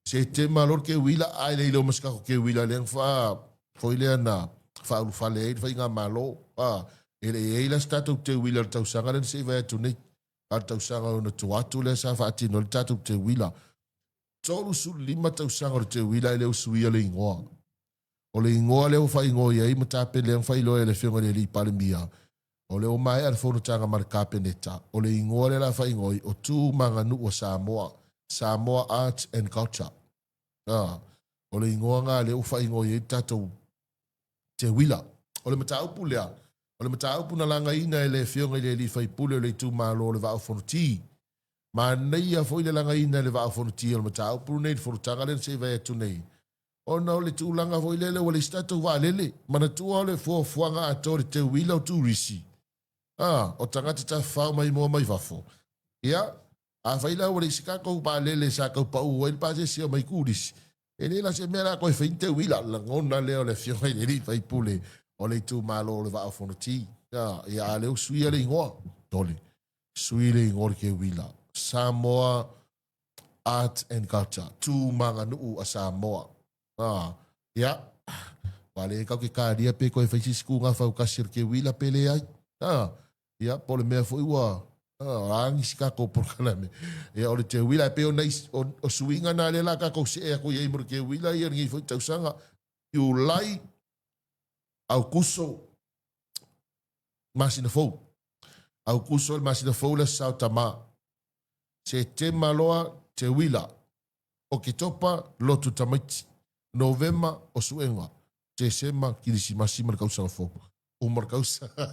Setema loa le Teuila, ae le i leo ma se tatou Teuila lea na faa, foi lea na faaulufale ai le faigamalo. Ah, e le i i ai la se tatou Teuila i le tausaga lea na se i vae atu nei. A o le tausaga ona tua atu lea sa faatino ai le tatou teuila. 35 tausaga o le teuila e le o suia le igoa. O le igoa lea ua faaigoa i ai ma tapena lea na faailoa e le Afioga i le Alii Palemia, o lea ua maea le fonotaga ma le Kapeneta, o le igoa lea o le a faaigoa ai, o Tu ma Aganuu a Samoa, Samoa Arts and Culture. A, o le igoa lena lea ua faaigoa i ai le tatou teuila. O le mataupu lea, o le mataupu na lagaina e le Afioga i le Alii Faipule o le itumalo o le Vaa o Fonoti. Manaia foi le lagaina e le Vaa o Fonoti o le mataupu lenei i le fonotaga lea na se i vae atu nei, ona o le tulaga foi lele ua leai se tatou vaalele. Manatua o le fuafuaga atoa o le teuila o turisi, a, o tagata tafafao maimoa mai fafo. Ia, Afai la ua leai se tatou vaalele sa tau pau ai le pasese o mai turisi, e le la se mea la toe fai ni teuila. Lagona lea o le afioga i le alii faipule o le itumalo o le Vaa o Fonoti. Ia, a lea ua suia le igoa, tole, sui le igoa o le teuila, Samoa Art and Culture, Tu ma Aganuu a Samoa. Ia, ua le kau ke kalia pe koe fai se isi kūga faukasi o le teuila pe leai. Ia, po o le mea foi ua agi si tatou polokalame. Ia, o le teuila, e pei o nai, o, o suiga na lea la tatou see aku i ai mo le teuila ia lenei foi tausaga. Iulai, Aukuso, masina fou. Aukuso le masina fou le Aso Sa o Tama. Setema loa, teuila. Oketopa, lotu tamaiti. Novema, o suega. Tesema, Kirisimasi ma le tausaga fou. Uma le tausaga.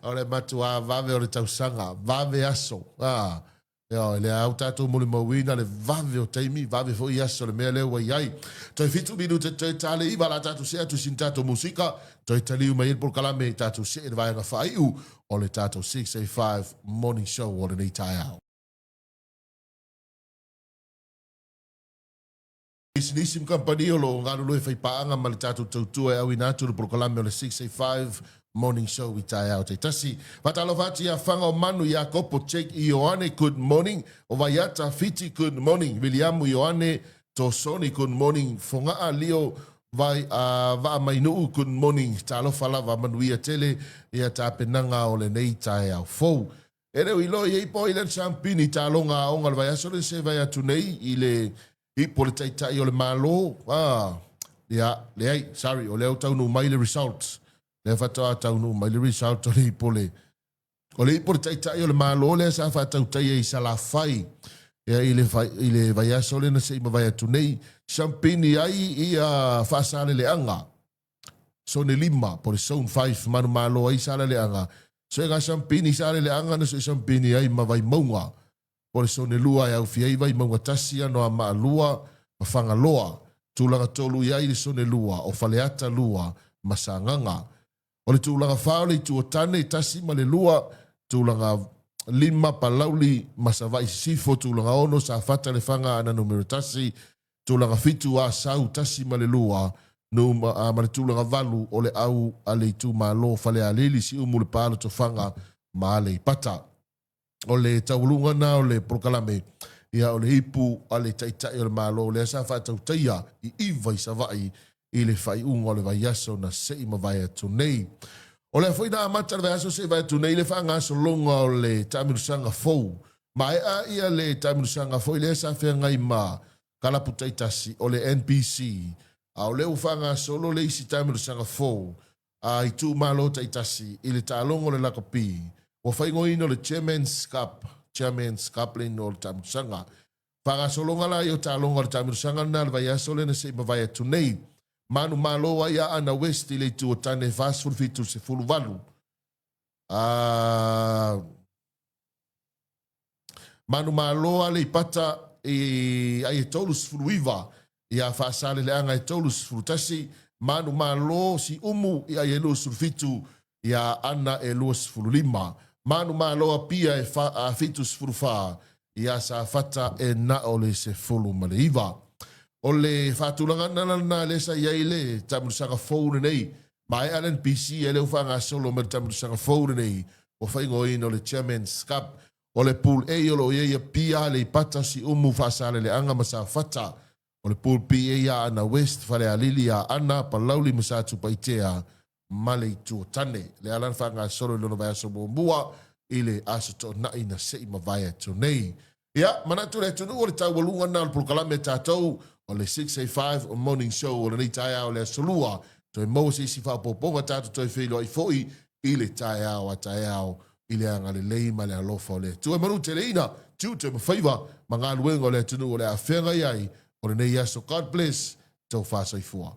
O le matuā vave o le tausaga, vave aso. A, ioe, lea au tatou molimauina le vave o taimi, vave foi aso le mea lea ua i ai. Toe fitu minute toe ta le iva la tatou see atu i sina tatou musika, toe taliu mai ai le polokalame, tatou see i le vaega faaiu o le tatou 685 Morning Show o lenei taeao. Pisinisi ma kamupani o lo o galulue faipaaga ma le tatou tautua e auina atu le polokalame o le 685 Morning Show i taeao taitasi. Faatalofa atu ia Faga o Manu, Iakopo, Jake Ioane, good morning. O Vaiata, Fiti, good morning. Viliamu Ioane, Tosoni, good morning. Fogaa, Lio, Vai, Vaamainuu, good morning. Talofa lava, manuia tele ia tapenaga o lenei taeao fou. E le o iloa i ai po o ai lea na sampini i taaloga aoga o le vaiaso lea se vae atu nei i le ipu o le Taitai o le Malo. Ah, ia, leai, sorry, o lea ua taunuu mai le results. Lea faatoa taunuu mai le result o le ipu o le O le ipu o le Taitai o le Malo lea sa faatautaia i Salafai ia i le, i le vaiaso lea na se i mavae atu nei, sampini ai ia Faasaleleaga Sone 5 po o le Zone 5 manumalo ai Salaleaga. Soega sampini Saleleaga na soi sampini ai ma Vaimauga po o le Sone 2 e aufia ai Vaimauga 1, Anoamaa 2 ma Fagaloa. Tulaga 3 i ai le Sone 2 o Faleata 2 ma Sagaga. O le tulaga 4 o le Itu o Tane, 1 ma le 2, tulaga 5 Palauli ma Savaii Sisifo, tulaga 6 Safata Lefaga Aana Numera 1, tulaga 7 Asau 1 ma le 2, numa, ma le tulaga 8 o le au a le itumalo Falealili, Siumu Lepa Lotofaga ma Aleipata. O le taualuga na o le polokalame, ia o le ipu a le Taitai o le Malo lea sa faatautaia i Iva i Savaii i le faaiuga o le vaiaso na se i mavae atu nei. O lea foi na amata le vaiaso se i vae atu nei le faagasologa o le taamilosaga fou. Maea ia le taamilosaga foi lea sa feagai ma kalapu taitasi o le NPC, a o lea ua faagasolo le isi taamilosaga fou a itumalo taitasi i le taaloga o le lakapi, ua faaigoaina o le Chairman's Cup, Chairman's Cup le igoa o le taamilosaga. Faagasologa la ia o taaloga o le taamilosaga lena le vaiaso lea na se i mavae atu nei. Manumalo ai Aana West i le itu o Tane 47 18. A Manumalo Aleipata i ai e 39, iā Faasaleleaga e 31, Manumalo Siumu i ai e 27, iā Aana e 25, Manumalo Apia e 74, iā Safata e na o le 19. O le faatulagaga la lena lea sa i ai le taamilosaga fou lenei. Maea le NPC e lea ua faagasolo mai le taamilosaga fou lenei ua faaigoaina o le Chairman's Cup. O le Pool A o lo o i ai Apia, Aleipata, Siumu, Faasaleleaga ma Safata. O le Pool B e i Aana West, Falealili, Aana, Palauli ma Satupaitea ma le Itu o Tane. Lea la na faagasolo i lona vaiaso muamua i le Aso Toonai na se i mavae atu nei. Ia, manatu le atunuu o le taualuga lena o le polokalame a tatou o le 685 Morning Show o lenei taeao o le Aso Lua. Toe maua se isi faaopoopoga tatou toe feiloai foi i le taeao a taeao i le agalelei ma le alofa o le Atua. E manuteleina tiute ma faiva ma galuega o le atunuu o le a feagai ai o lenei aso. God bless. Tau faasoifua.